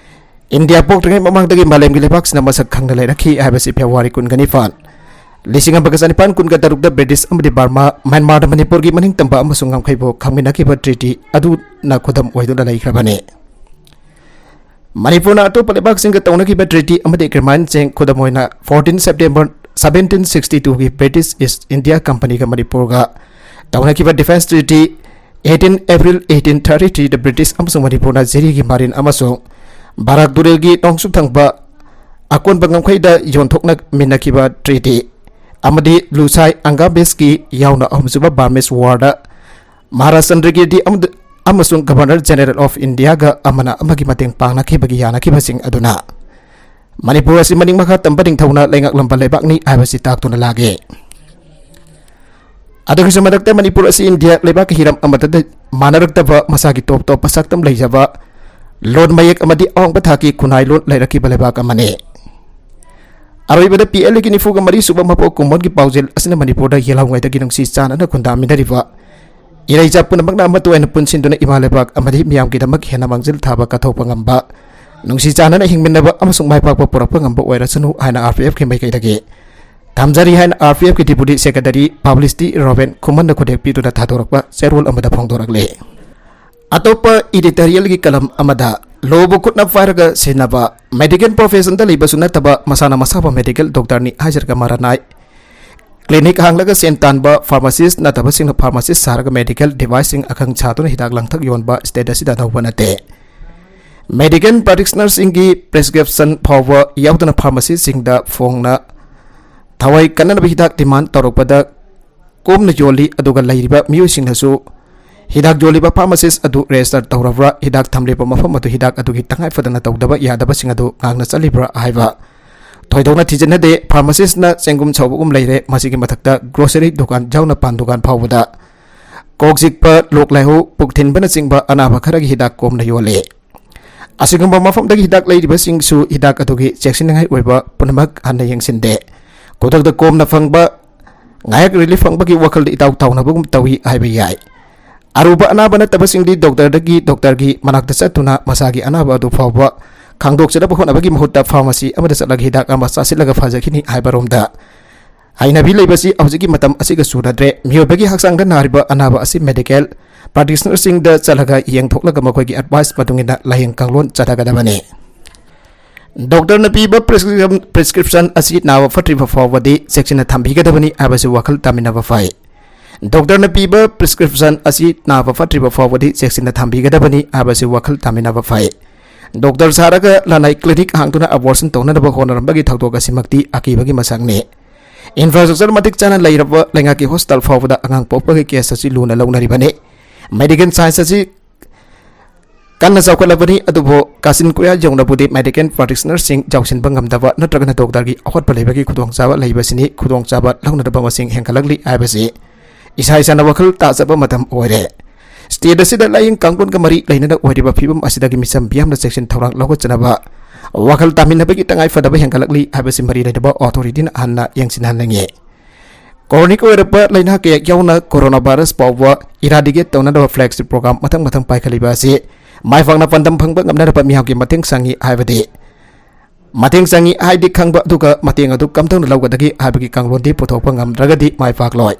ꯏꯟꯗꯤꯌꯥ ꯄꯣꯛꯇ꯭ꯔꯤꯉꯩ ꯃꯃꯥꯡꯗꯒꯤ ꯃꯥꯂꯦꯝꯒꯤ ꯂꯩꯕꯥꯛꯁꯤꯅ ꯃꯁꯛ ꯈꯪꯅ ꯂꯩꯔꯛꯈꯤ ꯍꯥꯏꯕꯁꯤ February ꯀꯨꯟꯒ ꯅꯤꯄꯥꯟ, ꯂꯤꯁꯤꯡ ꯑꯃꯒ ꯆꯅꯤꯄꯥꯟ ꯀꯨꯟꯒ ꯇꯔꯨꯛꯇ British ꯑꯃꯗꯤ ꯕꯔꯃꯥ, ꯃ꯭ꯌꯥꯟꯃꯥꯔꯗ ꯃꯅꯤꯄꯨꯔꯒꯤ ꯃꯅꯤꯡꯇꯝꯕ ꯑꯃꯁꯨꯡ ꯉꯝꯈꯩꯕꯨ ꯈꯪꯃꯤꯟꯅꯈꯤꯕ treaty ꯑꯗꯨꯅ ꯈꯨꯗꯝ ꯑꯣꯏꯗꯨꯅ ꯂꯩꯈ꯭ꯔꯕꯅꯤ꯫ ꯃꯅꯤꯄꯨꯔꯅ ꯑꯇꯣꯞꯄ ꯂꯩꯕꯥꯛꯁꯤꯡꯒ ꯇꯧꯅꯈꯤꯕ treaty ꯑꯃꯗꯤ agreementꯁꯤꯡ, ꯈꯨꯗꯝ ꯑꯣꯏꯅ fourteen September seventeen sixty twoꯒꯤ British East India Companyꯒ ꯃꯅꯤꯄꯨꯔꯒ ꯇꯧꯅꯈꯤꯕ defence treaty, eighteen April eighteen thirty threeꯗ British ꯑꯃꯁꯨꯡ ꯃꯅꯤꯄꯨꯔꯅ ꯖꯤꯔꯤꯒꯤ ꯃꯔꯤꯟ ꯑꯃꯁꯨꯡ ꯕꯔꯥꯛ ꯇꯨꯔꯦꯜꯒꯤ ꯅꯣꯡꯆꯨꯞ ꯊꯪꯕ ꯑꯀꯣꯟꯕ ꯉꯝꯈꯩꯗ ꯌꯣꯟꯊꯣꯛꯅꯃꯤꯟꯅꯈꯤꯕ treaty ꯑꯃꯗꯤ ꯂꯨꯁꯥꯏ ꯑꯪꯒꯥꯕꯦꯁꯀꯤ ꯌꯥꯎꯅ ꯑꯍꯨꯝꯁꯨꯕ Burmese Warꯗ ꯃꯍꯥꯔꯥꯖ ꯆꯟꯗ꯭ꯔꯒꯤꯔꯇꯤ ꯑꯃꯗ-, ꯑꯃꯁꯨꯡ Governor General of Indiaꯒ ꯑꯃꯅ ꯑꯃꯒꯤ ꯃꯇꯦꯡ ꯄꯥꯡꯅꯈꯤꯕꯒꯤ ꯌꯥꯅꯈꯤꯕꯁꯤꯡ ꯑꯗꯨꯅ ꯃꯅꯤꯄꯨꯔ ꯑꯁꯤ ꯃꯅꯤꯡ ꯃꯈꯥ ꯇꯝꯕ ꯅꯤꯡꯊꯧꯅ ꯂꯩꯉꯥꯛꯂꯝꯕ ꯂꯩꯕꯥꯛꯅꯤ ꯍꯥꯏꯕꯁꯤ ꯇꯥꯛꯇꯨꯅ ꯂꯥꯛꯂꯤ꯫ ꯑꯗꯨꯒꯤꯁꯨ ꯃꯊꯛꯇ, ꯃꯅꯤꯄꯨꯔ ꯑꯁꯤ ꯏꯟꯗꯤꯌꯥ ꯂꯩꯕꯥꯛꯀꯤ ꯍꯤꯔꯝ ꯑꯃꯠꯇꯗ ꯃꯥꯟꯅꯔꯛꯇꯕ ꯃꯁꯥꯒꯤ ꯇꯣꯞ ꯇꯣꯞꯄ ꯁꯛꯇꯝ ꯂꯩꯖꯕ ꯂꯣꯟ ꯃꯌꯦꯛ ꯑꯃꯗꯤ ꯑꯋꯥꯡꯕ ꯊꯥꯛꯀꯤ ꯈꯨꯟꯅꯥꯏ ꯂꯣꯟ ꯂꯩꯔꯛꯈꯤꯕ ꯂꯩꯕꯥꯛ ꯑꯃꯅꯤ꯫ ꯑꯔꯣꯏꯕꯗ ꯄꯤ ꯑꯦꯜ ꯑꯦꯒꯤ ꯅꯤꯐꯨꯒ ꯃꯔꯤ ꯁꯨꯕ ꯃꯄꯣꯛ ꯀꯨꯝꯑꯣꯟꯒꯤ ꯄꯥꯎꯖꯦꯜ ꯑꯁꯤꯅ ꯃꯅꯤꯄꯨꯔꯗ ꯌꯦꯜꯍꯧꯉꯩꯗꯒꯤ ꯅꯨꯡꯁꯤ ꯆꯥꯟꯅꯅ ꯈꯨꯟꯗꯥꯃꯤꯟꯅꯔꯤꯕ ꯏꯔꯩꯆꯥ ꯄꯨꯝꯅꯃꯛꯅ ꯑꯃꯠꯇ ꯑꯣꯏꯅ ꯄꯨꯟꯁꯤꯟꯗꯨꯅ ꯏꯃꯥ ꯂꯩꯕꯥꯛ ꯑꯃꯗꯤ ꯃꯤꯌꯥꯝꯒꯤꯗꯃꯛ ꯍꯦꯟꯅ ꯃꯥꯡꯖꯤꯜ ꯊꯥꯕ ꯀꯠꯊꯣꯛꯄ ꯉꯝꯕ, ꯅꯨꯡꯁꯤ ꯆꯥꯟꯅꯅ ꯍꯤꯡꯃꯤꯟꯅꯕ ꯑꯃꯁꯨꯡ ꯃꯥꯏ ꯄꯥꯛꯄ ꯄꯨꯔꯛꯄ ꯉꯝꯕ ꯑꯣꯏꯔꯁꯅꯨ ꯍꯥꯏꯅ ꯑꯥꯔ ꯄꯤ ꯑꯦꯐꯀꯤ ꯃꯥꯏꯀꯩꯗꯒꯤ ꯊꯝꯖꯔꯤ ꯍꯥꯏꯅ ꯑꯥꯔ ꯄꯤ ꯑꯦꯐꯀꯤ ꯗꯤꯄꯨꯇꯤ ꯁꯦꯀ꯭ꯔꯦꯇꯔꯤ ꯄꯕ꯭ꯂꯤꯁꯤꯇꯤ ꯔꯣꯕꯦꯟ ꯈꯨꯃꯟꯅ ꯈꯨꯗꯦꯛꯄꯤꯗꯨꯅ ꯊꯥꯗꯣꯔꯛꯄ ꯆꯦꯔꯣꯜ ꯑꯃꯗ ꯐꯣꯡꯗꯣꯔꯛꯂꯤ꯫ ꯑꯇꯣꯞꯄ ꯏꯗꯤꯇꯣꯔꯤꯌꯦꯜꯒꯤ ꯀꯂꯝ ꯑꯃꯗ, ꯂꯣꯕꯨ ꯈꯨꯠꯅ ꯄꯥꯏꯔꯒ ꯁꯤꯖꯤꯟꯅꯕ, ꯃꯦꯗꯤꯀꯦꯜ ꯄ꯭ꯔꯣꯐꯦꯁꯟꯗ ꯂꯩꯕꯁꯨ ꯅꯠꯇꯕ ꯃꯁꯥꯅ ꯃꯁꯥꯕꯨ ꯃꯦꯗꯤꯀꯦꯜ ꯗꯣꯛꯇꯔꯅꯤ ꯍꯥꯏꯖꯔꯒ ꯃꯔꯥꯅꯥꯏ, ꯀ꯭ꯂꯤꯅꯤꯛ ꯍꯥꯡꯂꯒ ꯁꯦꯟ ꯇꯥꯟꯕ ꯐꯥꯔꯃꯥꯁꯤꯁ ꯅꯠꯇꯕꯁꯤꯡꯅ ꯐꯥꯔꯃꯥꯁꯤꯁ ꯁꯥꯔꯒ ꯃꯦꯗꯤꯀꯦꯜ ꯗꯤꯚꯥꯏꯁꯁꯤꯡ ꯑꯈꯪ ꯁꯥꯗꯨꯅ ꯍꯤꯗꯥꯛ ꯂꯥꯡꯊꯛ ꯌꯣꯟꯕ ꯁ꯭ꯇꯦꯠ ꯑꯁꯤꯗ ꯑꯅꯧꯕ ꯅꯠꯇꯦ꯫ ꯃꯦꯗꯤꯀꯦꯜ ꯄ꯭ꯔꯦꯛꯇꯤꯁꯅꯔꯁꯤꯡꯒꯤ ꯄ꯭ꯔꯦꯁꯀ꯭ꯔꯤꯞꯁꯟ ꯐꯥꯎꯕ ꯌꯥꯎꯗꯅ ꯐꯥꯔꯃꯥꯁꯤꯁꯁꯤꯡꯗ ꯐꯣꯡꯅ ꯊꯋꯥꯏ ꯀꯟꯅꯅꯕ ꯍꯤꯗꯥꯛ ꯗꯤꯃꯥꯟ ꯇꯧꯔꯛꯄꯗ ꯀꯣꯝꯅ ꯌꯣꯜꯂꯤ, ꯑꯗꯨꯒ ꯂꯩꯔꯤꯕ ꯃꯤꯑꯣꯏꯁꯤꯡꯅꯁꯨ ꯍꯤꯗꯥꯛ ꯌꯣꯜꯂꯤꯕ ꯐꯥꯔꯃꯥꯁꯤꯁ ꯑꯗꯨ ꯔꯦꯖꯤꯁꯇꯔ ꯇꯧꯔꯕ꯭ꯔꯥ, ꯍꯤꯗꯥꯛ ꯊꯝꯂꯤꯕ ꯃꯐꯝ ꯑꯗꯨ ꯍꯤꯗꯥꯛ ꯑꯗꯨꯒꯤ ꯇꯉꯥꯏ ꯐꯗꯅ ꯇꯧꯗꯕ ꯌꯥꯗꯕꯁꯤꯡ ꯑꯗꯨ ꯉꯥꯛꯅ ꯆꯠꯂꯤꯕ꯭ꯔꯥ ꯍꯥꯏꯕ ꯊꯣꯏꯗꯣꯛꯅ ꯊꯤꯖꯤꯟꯅꯗꯦ꯫ ꯐꯥꯔꯃꯥꯁꯤꯁꯅ ꯆꯦꯡꯒꯨꯝ ꯁꯧꯕꯒꯨꯝ ꯂꯩꯔꯦ꯫ ꯃꯁꯤꯒꯤ ꯃꯊꯛꯇ ꯒ꯭ꯔꯣꯁꯔꯤ ꯗꯨꯀꯥꯟ ꯌꯥꯎꯅ ꯄꯥꯟ ꯗꯨꯀꯥꯟ ꯐꯥꯎꯕꯗ ꯀꯣꯛ ꯆꯤꯛꯄ, ꯂꯣꯛ ꯂꯥꯏꯍꯧ, ꯄꯨꯛ ꯊꯤꯟꯕꯅꯆꯤꯡꯕ ꯑꯅꯥꯕ ꯈꯔꯒꯤ ꯍꯤꯗꯥꯛ ꯀꯣꯝꯅ ꯌꯣꯜꯂꯤ꯫ ꯑꯁꯤꯒꯨꯝꯕ ꯃꯐꯝꯗꯒꯤ ꯍꯤꯗꯥꯛ ꯂꯩꯔꯤꯕꯁꯤꯡꯁꯨ ꯍꯤꯗꯥꯛ ꯑꯗꯨꯒꯤ ꯆꯦꯛꯁꯤꯟꯅꯤꯡꯉꯥꯏ ꯑꯣꯏꯕ ꯄꯨꯝꯅꯃꯛ ꯍꯟꯅ ꯌꯦꯡꯁꯤꯟꯗꯦ꯫ ꯈꯨꯗꯛꯇ ꯀꯣꯝꯅ ꯐꯪꯕ, ꯉꯥꯏꯍꯥꯛ ꯔꯤꯂꯤꯐ ꯐꯪꯕꯒꯤ ꯋꯥꯈꯜꯗ ꯏꯇꯥꯎ ꯇꯥꯎꯅꯕꯒꯨꯝ ꯇꯧꯏ ꯍꯥꯏꯕ ꯌꯥꯏ꯫ ꯑꯔꯨꯕ ꯑꯅꯥꯕ ꯅꯠꯇꯕꯁꯤꯡꯗꯤ ꯗꯣꯛꯇꯔꯗꯒꯤ, ꯗꯣꯛꯇꯔꯒꯤ ꯃꯅꯥꯛꯇ ꯆꯠꯇꯨꯅ ꯃꯁꯥꯒꯤ ꯑꯅꯥꯕ ꯑꯗꯨ ꯐꯥꯎꯕ ꯈꯪꯗꯣꯛꯆꯅꯕ ꯍꯣꯠꯅꯕꯒꯤ ꯃꯍꯨꯠꯇ ꯐꯥꯔꯃꯥꯁꯤ ꯑꯃꯗ ꯆꯠꯂꯒ ꯍꯤꯗꯥꯛ ꯑꯃ ꯆꯥꯁꯤꯜꯂꯒ ꯐꯖꯈꯤꯅꯤ ꯍꯥꯏꯕꯔꯣꯝꯗ ꯍꯩꯅꯕꯤ ꯂꯩꯕꯁꯤ ꯍꯧꯖꯤꯛꯀꯤ ꯃꯇꯝ ꯑꯁꯤꯒ ꯆꯨꯅꯗ꯭ꯔꯦ꯫ ꯃꯤꯑꯣꯏꯕꯒꯤ ꯍꯛꯆꯥꯡꯗ ꯅꯥꯔꯤꯕ ꯑꯅꯥꯕ ꯑꯁꯤ ꯃꯦꯗꯤꯀꯦꯜ ꯄ꯭ꯔꯦꯛꯇꯤꯁꯅꯔꯁꯤꯡꯗ ꯆꯠꯂꯒ ꯌꯦꯡꯊꯣꯛꯂꯒ ꯃꯈꯣꯏꯒꯤ ꯑꯦꯗꯚꯥꯏꯁ ꯃꯇꯨꯡ ꯏꯟꯅ ꯂꯥꯌꯦꯡ ꯀꯥꯡꯂꯣꯟ ꯆꯠꯊꯒꯗꯕꯅꯤ꯫ ꯗꯣꯛꯇꯔꯅ ꯄꯤꯕ ꯄ꯭ꯔꯦꯁꯀ꯭ꯔꯤꯞꯁꯟ ꯑꯁꯤ ꯅꯥꯕ ꯐꯠꯇ꯭ꯔꯤꯕ ꯐꯥꯎꯕꯗꯤ ꯆꯦꯛꯁꯤꯟꯅ ꯊꯝꯕꯤꯒꯗꯕꯅꯤ ꯍꯥꯏꯕꯁꯤ ꯋꯥꯈꯜ ꯇꯥꯃꯤꯟꯅꯕ ꯐꯩ꯫ ꯗꯣꯛꯇꯔꯅ ꯄꯤꯕ ꯄ꯭ꯔꯦꯁꯀ꯭ꯔꯤꯞꯁꯟ ꯑꯁꯤ ꯅꯥꯕ ꯐꯠꯇ꯭ꯔꯤꯕ ꯐꯥꯎꯕꯗꯤ ꯆꯦꯛꯁꯤꯟꯅ ꯊꯝꯕꯤꯒꯗꯕꯅꯤ ꯍꯥꯏꯕꯁꯤ ꯋꯥꯈꯜ ꯇꯥꯃꯤꯟꯅꯕ ꯐꯩ꯫ ꯗꯣꯛꯇꯔ ꯁꯥꯔꯒ ꯂꯅꯥꯏ ꯀ꯭ꯂꯤꯅꯤꯛ ꯍꯥꯡꯗꯨꯅ ꯑꯦꯕꯣꯔꯁꯟ ꯇꯧꯅꯅꯕ ꯍꯣꯠꯅꯔꯝꯕꯒꯤ ꯊꯧꯗꯣꯛ ꯑꯁꯤꯃꯛꯇꯤ ꯑꯀꯤꯕꯒꯤ ꯃꯁꯛꯅꯤ꯫ ꯏꯟꯐ꯭ꯔꯥꯁ꯭ꯇ꯭ꯔꯛꯆꯔ ꯃꯇꯤꯛ ꯆꯥꯅ ꯂꯩꯔꯕ ꯂꯩꯉꯥꯛꯀꯤ ꯍꯣꯁꯄꯤꯇꯥꯜ ꯐꯥꯎꯕꯗ ꯑꯉꯥꯡ ꯄꯣꯛꯄꯒꯤ ꯀꯦꯁ ꯑꯁꯤ ꯂꯨꯅ ꯂꯧꯅꯔꯤꯕꯅꯤ꯫ ꯃꯦꯗꯤꯀꯦꯜ ꯁꯥꯏꯟꯁ ꯑꯁꯤ ꯀꯟꯅ ꯆꯥꯎꯈꯠꯂꯕꯅꯤ, ꯑꯗꯨꯕꯨ ꯀꯥꯆꯤꯟ ꯀꯣꯌꯥ ꯌꯧꯅꯕꯨꯗꯤ ꯃꯦꯗꯤꯀꯦꯜ ꯄ꯭ꯔꯦꯛꯇꯤꯁꯅꯔꯁꯤꯡ ꯌꯥꯎꯁꯤꯟꯕ ꯉꯝꯗꯕ ꯅꯠꯇ꯭ꯔꯒꯅ ꯗꯣꯛꯇꯔꯒꯤ ꯑꯍꯣꯠꯄ ꯂꯩꯕꯒꯤ ꯈꯨꯗꯣꯡꯆꯥꯕ ꯂꯩꯕꯁꯤꯅꯤ꯫ ꯈꯨꯗꯣꯡꯆꯥꯕ ꯂꯧꯅꯗꯕ ꯃꯁꯤꯡ ꯍꯦꯟꯒꯠꯂꯛꯂꯤ ꯍꯥꯏꯕꯁꯤ ꯏꯁꯥ ꯏꯁꯥꯅ ꯋꯥꯈꯜ ꯇꯥꯖꯕ ꯃꯇꯝ ꯑꯣꯏꯔꯦ꯫ State ꯑꯁꯤꯗ ꯂꯥꯏꯌꯦꯡ ꯀꯥꯡꯂꯣꯟꯒ ꯃꯔꯤ ꯂꯩꯅꯅ ꯑꯣꯏꯔꯤꯕ ꯐꯤꯕꯝ ꯑꯁꯤꯗꯒꯤ ꯃꯤꯆꯝ ꯃꯤꯌꯥꯝꯅ ꯆꯦꯛꯁꯤꯟ ꯊꯧꯔꯥꯡ ꯂꯧꯈꯠꯆꯅꯕ ꯋꯥꯈꯜ ꯇꯥꯃꯤꯟꯅꯕꯒꯤ ꯇꯉꯥꯏ ꯐꯗꯕ ꯍꯦꯟꯒꯠꯂꯛꯂꯤ ꯍꯥꯏꯕꯁꯤ ꯃꯔꯤ ꯂꯩꯅꯕ authority ꯅ ꯍꯟꯅ ꯌꯦꯡꯁꯤꯟꯍꯟꯅꯤꯡꯉꯤ꯫ Chronic ꯑꯣꯏꯔꯕ ꯂꯥꯏꯅꯥ ꯀꯌꯥ ꯌꯥꯎꯅ corona virus ꯐꯥꯎꯕ eradicate ꯇꯧꯅꯅꯕ flagship program ꯃꯊꯪ ꯃꯊꯪ ꯄꯥꯏꯈꯠꯂꯤꯕ ꯑꯁꯤ ꯃꯥꯏ ꯄꯥꯛꯅ ꯄꯥꯟꯗꯝ ꯐꯪꯕ ꯉꯝꯅꯅꯕ ꯃꯤꯌꯥꯝꯒꯤ ꯃꯇꯦꯡ ꯆꯪꯏ ꯍꯥꯏꯕꯗꯤ ꯃꯇꯦꯡ ꯆꯪꯏ ꯍꯥꯏꯗꯤ ꯈꯪꯕ, ꯑꯗꯨꯒ ꯃꯇꯦꯡ ꯑꯗꯨ ꯀꯝꯗꯧꯅ ꯂꯧꯒꯗꯒꯦ ꯍꯥꯏꯕꯒꯤ ꯀꯥꯡꯂꯣꯟꯗꯤ ꯄꯨꯊꯣꯛꯄ ꯉꯝꯗ꯭ꯔꯒꯗꯤ ꯃꯥꯏ ꯄꯥꯛꯂꯣꯏ꯫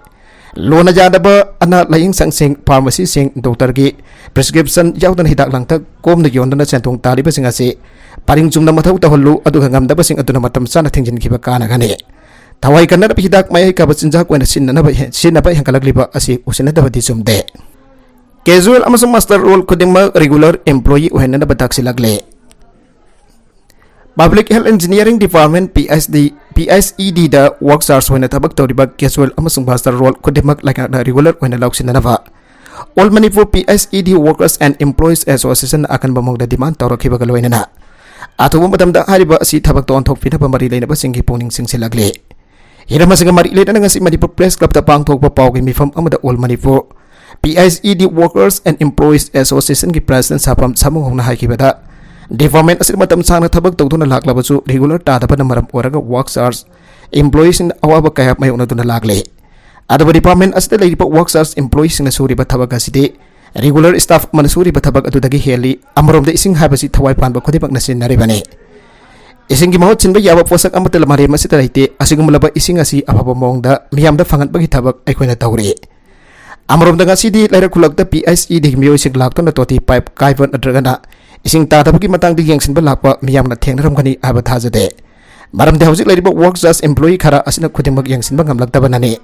ꯂꯣꯟꯅ ꯌꯥꯗꯕ ꯑꯅꯥ ꯂꯥꯏꯌꯦꯡ ꯁꯪꯁꯤꯡ, pharmacy ꯁꯤꯡ, doctor ꯒꯤ prescription ꯌꯥꯎꯗꯅ ꯍꯤꯗꯥꯛ ꯂꯥꯡꯊꯛ ꯀꯣꯝꯅ ꯌꯣꯟꯗꯨꯅ ꯁꯦꯟꯊꯣꯡ ꯇꯥꯜꯂꯤꯕꯁꯤꯡ ꯑꯁꯤ ꯄꯔꯤꯡ ꯆꯨꯝꯅ ꯃꯊꯧ ꯇꯧꯍꯜꯂꯨ, ꯑꯗꯨꯒ ꯉꯝꯗꯕꯁꯤꯡ ꯑꯗꯨꯅ ꯃꯇꯝ ꯆꯥꯅ ꯊꯤꯡꯖꯤꯟꯈꯤꯕ ꯀꯥꯟꯅꯒꯅꯤ꯫ ꯊꯋꯥꯏ ꯀꯟꯅꯅꯕ ꯍꯤꯗꯥꯛ ꯃꯌꯥꯏ ꯀꯥꯕ ꯆꯤꯟꯖꯥꯛ ꯑꯣꯏꯅ ꯁꯤꯖꯤꯟꯅꯅꯕ ꯍꯦ-, ꯁꯤꯖꯤꯟꯅꯕ ꯍꯦꯟꯒꯠꯂꯛꯂꯤꯕ ꯑꯁꯤ ꯎꯁꯤꯟꯅꯗꯕꯗꯤ ꯆꯨꯝꯗꯦ꯫ Casual ꯑꯃꯁꯨꯡ master role ꯈꯨꯗꯤꯡꯃꯛ regular employee ꯑꯣꯏꯍꯟꯅꯅꯕ ꯇꯥꯛꯁꯤꯜꯂꯛꯂꯦ꯫ Public Health Engineering Department, P H D, P H E D ꯗ work charge ꯑꯣꯏꯅ ꯊꯕꯛ ꯇꯧꯔꯤꯕ casual ꯑꯃꯁꯨꯡ master role ꯈꯨꯗꯤꯡꯃꯛ ꯂꯩꯉꯥꯛꯅ regular ꯑꯣꯏꯅ ꯂꯧꯁꯤꯟꯅꯅꯕ All Manipur P H E D Workers and Employees Association ꯅ ꯑꯀꯟꯕ ꯃꯑꯣꯡꯗ demand ꯇꯧꯔꯛꯈꯤꯕꯒ ꯂꯣꯏꯅꯅ ꯑꯊꯨꯕ ꯃꯇꯝꯗ ꯍꯥꯏꯔꯤꯕ ꯑꯁꯤ ꯊꯕꯛꯇ ꯑꯣꯟꯊꯣꯛꯄꯤꯅꯕ ꯃꯔꯤ ꯂꯩꯅꯕꯁꯤꯡꯒꯤ ꯄꯨꯛꯅꯤꯡ ꯆꯤꯡꯁꯤꯜꯂꯛꯂꯤ꯫ ꯍꯤꯔꯝ ꯑꯁꯤꯒ ꯃꯔꯤ ꯂꯩꯅꯅ ꯉꯁꯤ ꯃꯅꯤꯄꯨꯔ Press Club ꯇ ꯄꯥꯡꯊꯣꯛꯄ ꯄꯥꯎꯒꯤ ꯃꯤꯐꯝ ꯑꯃꯗ All Manipur P H E D Workers and Employees Association ꯒꯤ President ꯁꯥꯐꯝ ꯁꯥꯃꯨꯍꯣꯡꯅ ꯍꯥꯏꯈꯤꯕꯗ, department ꯑꯁꯤꯗ ꯃꯇꯝ ꯁꯥꯡꯅ ꯊꯕꯛ ꯇꯧꯗꯨꯅ ꯂꯥꯛꯂꯕꯁꯨ regular ꯇꯥꯗꯕꯅ ꯃꯔꯝ ꯑꯣꯏꯔꯒ work charge employee ꯁꯤꯡꯅ ꯑꯋꯥꯕ ꯀꯌꯥ ꯃꯥꯌꯣꯛꯅꯗꯨꯅ ꯂꯥꯛꯂꯤ꯫ ꯑꯗꯨꯕꯨ department ꯑꯁꯤꯗ ꯂꯩꯔꯤꯕ work charge employee ꯁꯤꯡꯅ ꯁꯨꯔꯤꯕ ꯊꯕꯛ ꯑꯁꯤꯗꯤ regular staff ꯑꯃꯅ ꯁꯨꯔꯤꯕ ꯊꯕꯛ ꯑꯗꯨꯗꯒꯤ ꯍꯦꯜꯂꯤ꯫ ꯑꯃꯔꯣꯝꯗ ꯏꯁꯤꯡ ꯍꯥꯏꯕꯁꯤ ꯊꯋꯥꯏ ꯄꯥꯟꯕ ꯈꯨꯗꯤꯡꯃꯛꯅ ꯁꯤꯖꯤꯟꯅꯔꯤꯕꯅꯤ꯫ ꯏꯁꯤꯡꯒꯤ ꯃꯍꯨꯠ ꯁꯤꯟꯕ ꯌꯥꯕ ꯄꯣꯠꯁꯛ ꯑꯃꯠꯇ ꯃꯥꯂꯦꯝ ꯑꯁꯤꯗ ꯂꯩꯇꯦ꯫ ꯑꯁꯤꯒꯨꯝꯂꯕ ꯏꯁꯤꯡ ꯑꯁꯤ ꯑꯐꯕ ꯃꯑꯣꯡꯗ ꯃꯤꯌꯥꯝꯗ ꯐꯪꯍꯟꯕꯒꯤ ꯊꯕꯛ ꯑꯩꯈꯣꯏꯅ ꯇꯧꯔꯤ꯫ ꯑꯃꯔꯣꯝꯗ ꯉꯁꯤꯗꯤ ꯂꯩꯔꯛ ꯈꯨꯜꯂꯛꯇ P H E D ꯒꯤ ꯃꯤꯑꯣꯏꯁꯤꯡ ꯂꯥꯛꯇꯨꯅ ꯇꯣꯇꯤ pipe ꯀꯥꯏꯕ ꯅꯠꯇ꯭ꯔꯒꯅ ꯏꯁꯤꯡ ꯇꯥꯗꯕꯒꯤ ꯃꯇꯥꯡꯗ ꯌꯦꯡꯁꯤꯟꯕ ꯂꯥꯛꯄ ꯃꯤꯌꯥꯝꯅ ꯊꯦꯡꯅꯔꯝꯒꯅꯤ ꯍꯥꯏꯕ ꯊꯥꯖꯗꯦ꯫ ꯃꯔꯝꯗꯤ ꯍꯧꯖꯤꯛ ꯂꯩꯔꯤꯕ work charge employee ꯈꯔ ꯑꯁꯤꯅ ꯈꯨꯗꯤꯡꯃꯛ ꯌꯦꯡꯁꯤꯟꯕ ꯉꯝꯂꯛꯇꯕꯅꯅꯤ꯫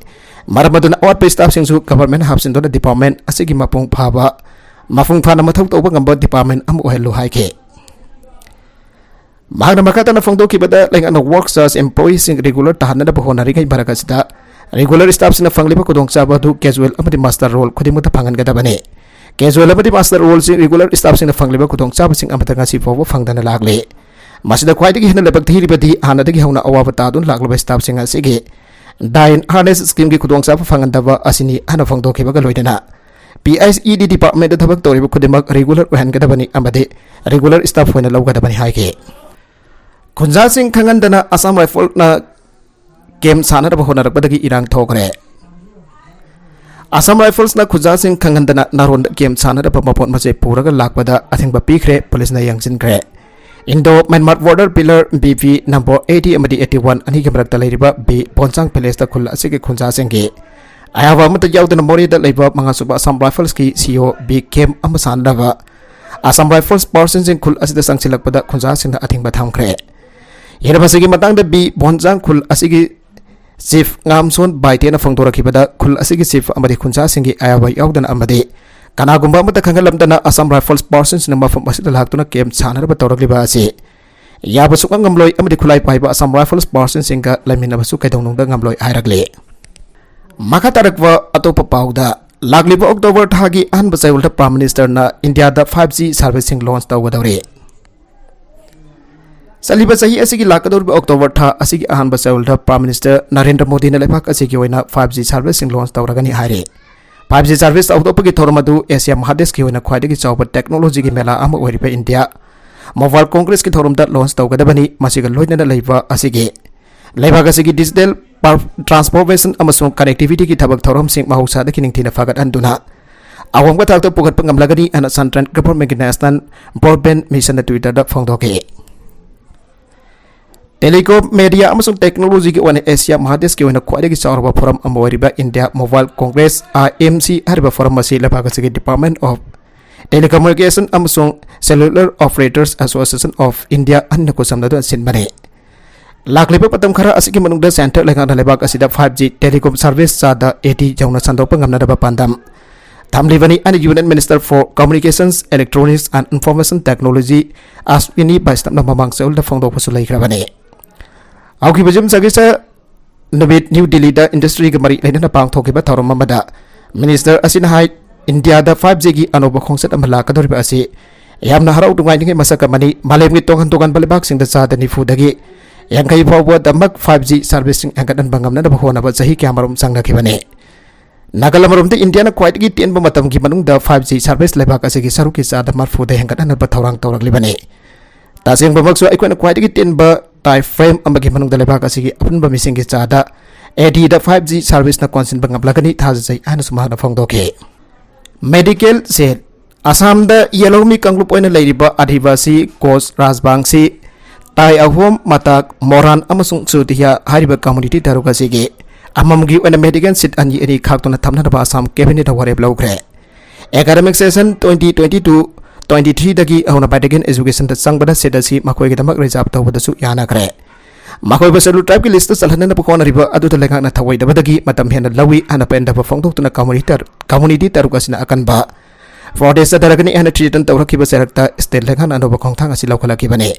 ꯃꯔꯝ ꯑꯗꯨꯅ ꯑꯋꯥꯠꯄ staff ꯁꯤꯡꯁꯨ government ꯍꯥꯞꯆꯤꯟꯗꯨꯅ department ꯑꯁꯤꯒꯤ ꯃꯄꯨꯡ ꯐꯥꯕ, ꯃꯄꯨꯡ ꯐꯥꯅ ꯃꯊꯧ ꯇꯧꯕ ꯉꯝꯕ department ꯑꯃ ꯑꯣꯏꯍꯜꯂꯨ ꯍꯥꯏꯈꯤ꯫ ꯃꯍꯥꯛꯅ ꯃꯈꯥ ꯇꯥꯅ ꯐꯣꯡꯗꯣꯛꯈꯤꯕꯗ, ꯂꯩꯉꯥꯛꯅ work charge employee ꯁꯤꯡ regular ꯇꯥꯍꯟꯅꯅꯕ ꯍꯣꯠꯅꯔꯤꯉꯩ ꯃꯔꯛ ꯑꯁꯤꯗ regular staff ꯁꯤꯡꯅ ꯐꯪꯂꯤꯕ ꯈꯨꯗꯣꯡꯆꯥꯕ ꯑꯗꯨ casual ꯑꯃꯗꯤ master role ꯈꯨꯗꯤꯡꯃꯛꯇ ꯐꯪꯍꯟꯒꯗꯕꯅꯤ꯫ Casual ꯑꯃꯗꯤ master role ꯁꯤꯡ regular staff ꯁꯤꯡꯅ ꯐꯪꯂꯤꯕ ꯈꯨꯗꯣꯡꯆꯥꯕꯁꯤꯡ ꯑꯃꯠꯇ ꯉꯁꯤ ꯐꯥꯎꯕ ꯐꯪꯗꯅ ꯂꯥꯛꯂꯤ꯫ ꯃꯁꯤꯗ ꯈ꯭ꯋꯥꯏꯗꯒꯤ ꯍꯦꯟꯅ ꯂꯥꯏꯕꯛ ꯊꯤꯔꯤꯕꯗꯤ ꯍꯥꯟꯅꯗꯒꯤ ꯍꯧꯅ ꯑꯋꯥꯕ ꯇꯥꯗꯨꯅ ꯂꯥꯛꯂꯕ staff ꯁꯤꯡ ꯑꯁꯤꯒꯤ dine harness scheme ꯒꯤ ꯈꯨꯗꯣꯡꯆꯥꯕ ꯐꯪꯍꯟꯗꯕ ꯑꯁꯤꯅꯤ ꯍꯥꯏꯅ ꯐꯣꯡꯗꯣꯛꯈꯤꯕꯒ ꯂꯣꯏꯅꯅ, ꯄꯤ ꯑꯩꯆ ꯏ ꯗꯤ ꯗꯤꯄꯥꯔꯠꯃꯦꯟꯗ ꯊꯕꯛ ꯇꯧꯔꯤꯕ ꯈꯨꯗꯤꯡꯃꯛ ꯔꯤꯒꯨꯂꯔ ꯑꯣꯏꯍꯟꯒꯗꯕꯅꯤ ꯑꯃꯗꯤ ꯔꯤꯒꯨꯂꯔ ꯁ꯭ꯇꯥꯐ ꯑꯣꯏꯅ ꯂꯧꯒꯗꯕꯅꯤ ꯍꯥꯏꯈꯤ꯫ ꯈꯨꯟꯖꯥꯁꯤꯡ ꯈꯪꯍꯟꯗꯅ ꯑꯁꯥꯝ ꯔꯥꯏꯐꯜꯅ ꯀꯦꯝ ꯁꯥꯟꯅꯅꯕ ꯍꯣꯠꯅꯔꯛꯄꯗꯒꯤ ꯏꯔꯥꯡ ꯊꯣꯛꯈ꯭ꯔꯦ꯫ ꯑꯁꯥꯝ ꯔꯥꯏꯐꯜꯁꯅ ꯈꯨꯟꯖꯥꯁꯤꯡ ꯈꯪꯍꯟꯗꯅ ꯅꯥꯔꯣꯟꯗ ꯀꯦꯝ ꯁꯥꯟꯅꯅꯕ ꯃꯄꯣꯠ ꯃꯆꯩ ꯄꯨꯔꯒ ꯂꯥꯛꯄꯗ ꯑꯊꯤꯡꯕ ꯄꯤꯈ꯭ꯔꯦ, ꯄꯨꯂꯤꯁꯅ ꯌꯦꯡꯁꯤꯟꯈ꯭ꯔꯦ꯫ Indo Myanmar border pillar B P number eighty ꯑꯃꯗꯤ ꯑꯩꯠꯇꯤ ꯋꯥꯟ ꯑꯅꯤꯒꯤ ꯃꯔꯛꯇ ꯂꯩꯔꯤꯕ ꯕꯤ ꯕꯣꯟꯆꯥꯡ ꯄꯦꯂꯦꯁꯇ ꯈꯨꯜ ꯑꯁꯤꯒꯤ ꯈꯨꯟꯖꯥꯁꯤꯡꯒꯤ ꯑꯌꯥꯕ ꯑꯃꯠꯇ ꯌꯥꯎꯗꯅ ꯃꯣꯔꯦꯗ ꯂꯩꯕ ꯃꯉꯥꯁꯨꯕ ꯑꯁꯥꯝ ꯔꯥꯏꯐꯜꯁꯀꯤ ꯁꯤ ꯑꯣ ꯕꯤ ꯀꯦꯝ ꯑꯃ ꯁꯥꯟꯅꯅꯕ ꯑꯁꯥꯝ ꯔꯥꯏꯐꯜꯁ ꯄꯥꯔꯁꯟꯁꯤꯡ ꯈꯨꯜ ꯑꯁꯤꯗ ꯆꯪꯁꯤꯜꯂꯛꯄꯗ ꯈꯨꯟꯖꯥꯁꯤꯡꯅ ꯑꯊꯤꯡꯕ ꯊꯝꯈ꯭ꯔꯦ꯫ ꯍꯦꯟꯅ ꯃꯁꯤꯒꯤ ꯃꯇꯥꯡꯗ ꯕꯤ ꯕꯣꯟꯆꯥꯡ ꯈꯨꯜ ꯑꯁꯤꯒꯤ ꯆꯤꯐ ꯉꯥꯝꯁꯣꯟ ꯕꯥꯏꯇꯦꯅ ꯐꯣꯡꯗꯣꯔꯛꯈꯤꯕꯗ, ꯈꯨꯜ ꯑꯁꯤꯒꯤ ꯆꯤꯐ ꯑꯃꯗꯤ ꯈꯨꯟꯖꯥꯁꯤꯡꯒꯤ ꯑꯌꯥꯕ ꯌꯥꯎꯗꯅ ꯑꯃꯗꯤ ꯀꯅꯥꯒꯨꯝꯕ ꯑꯃꯠꯇ ꯈꯪꯍꯜꯂꯝꯗꯅ ꯑꯁꯥꯝ ꯔꯥꯏꯐꯜꯁ ꯄꯥꯔꯁꯟꯁꯤꯡꯅ ꯃꯐꯝ ꯑꯁꯤꯗ ꯂꯥꯛꯇꯨꯅ ꯀꯦꯝ ꯁꯥꯟꯅꯅꯕ ꯇꯧꯔꯛꯂꯤꯕ ꯑꯁꯤ ꯌꯥꯕ ꯁꯨꯛꯉꯝ ꯉꯝꯂꯣꯏ ꯑꯃꯗꯤ ꯈꯨꯠꯂꯥꯏ ꯄꯥꯏꯕ ꯑꯁꯥꯝ ꯔꯥꯏꯐꯜꯁ ꯄꯥꯔꯁꯟꯁꯤꯡꯒ ꯂꯩꯃꯤꯟꯅꯕꯁꯨ ꯀꯩꯗꯧꯅꯨꯡꯗ ꯉꯝꯂꯣꯏ ꯍꯥꯏꯔꯛꯂꯤ꯫ ꯃꯈꯥ ꯇꯥꯔꯛꯄ ꯑꯇꯣꯞꯄ ꯄꯥꯎꯗ, ꯂꯥꯛꯂꯤꯕ ꯑꯣꯛꯇꯣꯕꯔ ꯊꯥꯒꯤ ꯑꯍꯥꯟꯕ ꯆꯌꯣꯜꯗ ꯄ꯭ꯔꯥꯏꯝ ꯃꯤꯅꯤꯁꯇꯔꯅ ꯏꯟꯗꯤꯌꯥꯗ ꯐꯥꯏꯚ ꯖꯤ ꯁꯥꯔꯚꯤꯁꯁꯤꯡ ꯂꯣꯟꯆ ꯇꯧꯒꯗꯧꯔꯤ꯫ ꯆꯠꯂꯤꯕ ꯆꯍꯤ ꯑꯁꯤꯒꯤ ꯂꯥꯛꯀꯗꯧꯔꯤꯕ ꯑꯣꯛꯇꯣꯕꯔ ꯊꯥ ꯑꯁꯤꯒꯤ ꯑꯍꯥꯟꯕ ꯆꯌꯣꯜꯗ ꯄ꯭ꯔꯥꯏꯝ ꯃꯤꯅꯤꯁꯇꯔ ꯅꯔꯦꯟꯗ꯭ꯔ ꯃꯣꯗꯤꯅ ꯂꯩꯕꯥꯛ ꯑꯁꯤꯒꯤ ꯑꯣꯏꯅ ꯐꯥꯏꯚ ꯖꯤ ꯁꯥꯔꯚꯤꯁꯁꯤꯡ ꯂꯣꯟꯆ ꯇꯧꯔꯒꯅꯤ ꯍꯥꯏꯔꯤ꯫ ꯐꯥꯏꯚ ꯖꯤ ꯁꯥꯔꯚꯤꯁ ꯍꯧꯗꯣꯛꯄꯒꯤ ꯊꯧꯔꯝ ꯑꯗꯨ ꯑꯦꯁꯤꯌꯥ ꯃꯍꯥꯗꯦꯁꯀꯤ ꯑꯣꯏꯅ ꯈ꯭ꯋꯥꯏꯗꯒꯤ ꯆꯥꯎꯕ ꯇꯦꯛꯅꯣꯂꯣꯖꯤꯒꯤ ꯃꯦꯂꯥ ꯑꯃ ꯑꯣꯏꯔꯤꯕ ꯏꯟꯗꯤꯌꯥ ꯃꯣꯕꯥꯏꯜ ꯀꯣꯡꯒ꯭ꯔꯦꯁꯀꯤ ꯊꯧꯔꯝꯗ ꯂꯣꯟꯆ ꯇꯧꯒꯗꯕꯅꯤ꯫ ꯃꯁꯤꯒ ꯂꯣꯏꯅꯅ ꯂꯩꯕ ꯑꯁꯤꯒꯤ ꯂꯩꯕꯥꯛ ꯑꯁꯤꯒꯤ ꯗꯤꯖꯤꯇꯦꯜ ꯄꯥꯔ-, ꯇ꯭ꯔꯥꯟꯁꯐꯣꯔꯃꯦꯁꯟ ꯑꯃꯁꯨꯡ ꯀꯅꯦꯛꯇꯤꯚꯤꯇꯤꯒꯤ ꯊꯕꯛ ꯊꯧꯔꯝꯁꯤꯡ ꯃꯍꯧꯁꯥꯗꯒꯤ ꯅꯤꯡꯊꯤꯅ ꯐꯒꯠꯍꯟꯗꯨꯅ ꯑꯋꯥꯡꯕ ꯊꯥꯛꯇ ꯄꯨꯈꯠꯄ ꯉꯝꯂꯒꯅꯤ ꯍꯥꯏꯅ ꯁꯦꯟꯇ꯭ꯔꯦꯜ ꯒꯚꯔꯟꯃꯦꯟꯠꯀꯤ ꯅꯦꯁꯅꯦꯜ ꯕ꯭ꯔꯣꯗꯕꯦꯟꯗ ꯃꯤꯁꯟꯅ ꯇ꯭ꯋꯤꯇꯔꯗ ꯐꯣꯡꯗꯣꯛꯈꯤ꯫ ꯇꯦꯂꯤꯀꯣꯝ, ꯃꯦꯗꯤꯌꯥ ꯑꯃꯁꯨꯡ ꯇꯦꯛꯅꯣꯂꯣꯖꯤꯒꯤ ꯑꯣꯏꯅ ꯑꯦꯁꯤꯌꯥ ꯃꯍꯥꯗꯦꯁꯀꯤ ꯑꯣꯏꯅ ꯈ꯭ꯋꯥꯏꯗꯒꯤ ꯆꯥꯎꯔꯕ ꯐꯣꯔꯝ ꯑꯃ ꯑꯣꯏꯔꯤꯕ ꯏꯟꯗꯤꯌꯥ ꯃꯣꯕꯥꯏꯜ ꯀꯣꯡꯒ꯭ꯔꯦꯁ, ꯑꯥꯏ ꯑꯦꯝ ꯁꯤ, ꯍꯥꯏꯔꯤꯕ ꯐꯣꯔꯝ ꯑꯁꯤ ꯂꯩꯕꯥꯛ ꯑꯁꯤꯒꯤ ꯗꯤꯄꯥꯔꯠꯃꯦꯟꯠ ꯑꯣꯐ ꯇꯦꯂꯤꯀꯝꯃ꯭ꯌꯨꯅꯤꯀꯦꯁꯟ ꯑꯃꯁꯨꯡ ꯁꯦꯂꯨꯂꯔ ꯑꯣꯄꯔꯦꯇꯔꯁ ꯑꯦꯁꯣꯁꯤꯌꯦꯁꯟ ꯑꯣꯐ ꯏꯟꯗꯤꯌꯥ ꯑꯅꯤꯅ ꯈꯨꯠꯁꯝꯅꯗꯨꯅ ꯁꯤꯟꯕꯅꯤ꯫ ꯂꯥꯛꯂꯤꯕ ꯃꯇꯝ ꯈꯔ ꯑꯁꯤꯒꯤ ꯃꯅꯨꯡꯗ ꯁꯦꯟꯇꯔ ꯂꯩꯉꯥꯛꯅ ꯂꯩꯕꯥꯛ ꯑꯁꯤꯗ ꯐꯥꯏꯚ ꯖꯤ ꯇꯦꯂꯤꯀꯣꯝ ꯁꯥꯔꯚꯤꯁ ꯆꯥꯗ ꯑꯩꯠꯇꯤ ꯌꯧꯅ ꯁꯟꯗꯣꯛꯄ ꯉꯝꯅꯅꯕ ꯄꯥꯟꯗꯝ ꯊꯝꯂꯤꯕꯅꯤ ꯍꯥꯏꯅ Union Minister for Communications, Electronics and Information Technology Aswini ꯕꯩꯁꯅꯕꯅ ꯃꯃꯥꯡ ꯆꯌꯣꯜꯗ ꯐꯣꯡꯗꯣꯛꯄꯁꯨ ꯂꯩꯈ꯭ꯔꯕꯅꯤ꯫ ꯍꯧꯈꯤꯕ ꯌꯨꯝꯁꯥꯀꯩꯁꯥ ꯅꯨꯃꯤꯠ ꯅ꯭ꯌꯨ ꯗꯤꯜꯂꯤꯗ ꯏꯟꯗꯁꯇ꯭ꯔꯤꯒ ꯃꯔꯤ ꯂꯩꯅꯅ ꯄꯥꯡꯊꯣꯛꯈꯤꯕ ꯊꯧꯔꯝ ꯑꯃꯗ ꯃꯤꯅꯤꯁꯇꯔ ꯑꯁꯤꯅ ꯍꯥꯏ, ꯏꯟꯗꯤꯌꯥꯗ ꯐꯥꯏꯚ ꯖꯤꯒꯤ ꯑꯅꯧꯕ ꯈꯣꯡꯆꯠ ꯑꯃ ꯂꯥꯛꯀꯗꯧꯔꯤꯕ ꯑꯁꯤ ꯌꯥꯝꯅ ꯍꯔꯥꯎ ꯅꯨꯡꯉꯥꯏꯅꯤꯡꯉꯥꯏ ꯃꯁꯛ ꯑꯃꯅꯤ꯫ ꯃꯥꯂꯦꯝꯒꯤ ꯇꯣꯉꯥꯟ ꯇꯣꯉꯥꯟꯕ ꯂꯩꯕꯥꯛꯁꯤꯡꯗ ꯆꯥꯗ ꯅꯤꯐꯨꯗꯒꯤ ꯌꯥꯡꯈꯩ ꯐꯥꯎꯕꯗꯃꯛ ꯐꯥꯏꯚ ꯖꯤ ꯁꯥꯔꯚꯤꯁꯁꯤꯡ ꯍꯦꯟꯒꯠꯍꯟꯕ ꯉꯝꯅꯅꯕ ꯍꯣꯠꯅꯕ ꯆꯍꯤ ꯀꯌꯥꯃꯔꯨꯝ ꯆꯪꯅꯈꯤꯕꯅꯤ꯫ ꯅꯥꯒꯜ ꯑꯃꯔꯣꯝꯗ ꯏꯟꯗꯤꯌꯥꯅ ꯈ꯭ꯋꯥꯏꯗꯒꯤ ꯇꯦꯟꯕ ꯃꯇꯝꯒꯤ ꯃꯅꯨꯡꯗ five G service ꯂꯩꯕꯥꯛ ꯑꯁꯤꯒꯤ ꯁꯔꯨꯛꯀꯤ ꯆꯥꯗ ꯃꯔꯤꯐꯨꯗ ꯍꯦꯟꯒꯠꯍꯟꯅꯕ ꯊꯧꯔꯥꯡ ꯇꯧꯔꯛꯂꯤꯕꯅꯤ꯫ ꯇꯁꯦꯡꯕꯃꯛꯁꯨ ꯑꯩꯈꯣꯏꯅ ꯈ꯭ꯋꯥꯏꯗꯒꯤ ꯇꯦꯟꯕ time frame ꯑꯃꯒꯤ ꯃꯅꯨꯡꯗ ꯂꯩꯕꯥꯛ ꯑꯁꯤꯒꯤ ꯑꯄꯨꯟꯕ ꯃꯤꯁꯤꯡꯒꯤ ꯆꯥꯗ eighty ꯗ five G service ꯅ ꯀꯣꯟꯁꯤꯟꯕ ꯉꯝꯂꯒꯅꯤ ꯊꯥꯖꯖꯩ ꯍꯥꯏꯅꯁꯨ ꯃꯍꯥꯛꯅ ꯐꯣꯡꯗꯣꯛꯈꯤ꯫ Medical ꯁꯦꯜ꯫ ꯑꯁꯥꯝꯗ ꯌꯦꯜꯍꯧꯃꯤ ꯀꯥꯡꯂꯨꯞ ꯑꯣꯏꯅ ꯂꯩꯔꯤꯕ ꯑꯥꯗꯤꯕꯥꯁꯤ ꯀꯣꯆ ꯔꯥꯖꯕꯥꯡꯁꯤ, ꯇꯥꯏ ꯑꯍꯣꯝ, ꯃꯇꯥꯛ, ꯃꯣꯔꯥꯟ ꯑꯃꯁꯨꯡ ꯆꯨꯇꯤꯌꯥ ꯍꯥꯏꯔꯤꯕ community ꯇꯔꯨꯛ ꯑꯁꯤꯒꯤ ꯑꯃꯃꯝꯒꯤ ꯑꯣꯏꯅ medical seat ꯑꯅꯤ ꯑꯅꯤ ꯈꯥꯛꯇꯨꯅ ꯊꯝꯅꯅꯕ ꯑꯁꯥꯝ cabinet ꯅ ꯋꯥꯔꯦꯞ ꯂꯧꯈ꯭ꯔꯦ꯫ Academic session twenty twenty-two twenty-three ꯗꯒꯤ ꯍꯧꯅ medical education ꯗ ꯆꯪꯕꯗ seat ꯑꯁꯤ ꯃꯈꯣꯏꯒꯤꯗꯃꯛ reserve ꯇꯧꯕꯗꯁꯨ ꯌꯥꯅꯈ꯭ꯔꯦ꯫ ꯃꯈꯣꯏꯕꯨ scheduled tribe ꯀꯤ list ꯇ ꯆꯜꯍꯟꯅꯅꯕ ꯍꯣꯠꯅꯔꯤꯕ ꯑꯗꯨꯗ ꯂꯩꯉꯥꯛꯅ ꯊꯧꯑꯣꯏꯗꯕꯗꯒꯤ ꯃꯇꯝ ꯍꯦꯟꯅ ꯂꯧꯏ ꯍꯥꯏꯅ ꯄꯦꯟꯗꯕ ꯐꯣꯡꯗꯣꯛꯇꯨꯅ community ꯇꯔ-, community ꯇꯔꯨꯛ ꯑꯁꯤꯅ ꯑꯀꯟꯕ protest ꯆꯠꯊꯔꯒꯅꯤ ꯍꯥꯏꯅ threaten ꯇꯧꯔꯛꯈꯤꯕ ꯆꯩꯔꯛꯇ state ꯂꯩꯉꯥꯛꯅ ꯑꯅꯧꯕ ꯈꯣꯡꯊꯥꯡ ꯑꯁꯤ ꯂꯧꯈꯠꯂꯛꯈꯤꯕꯅꯤ꯫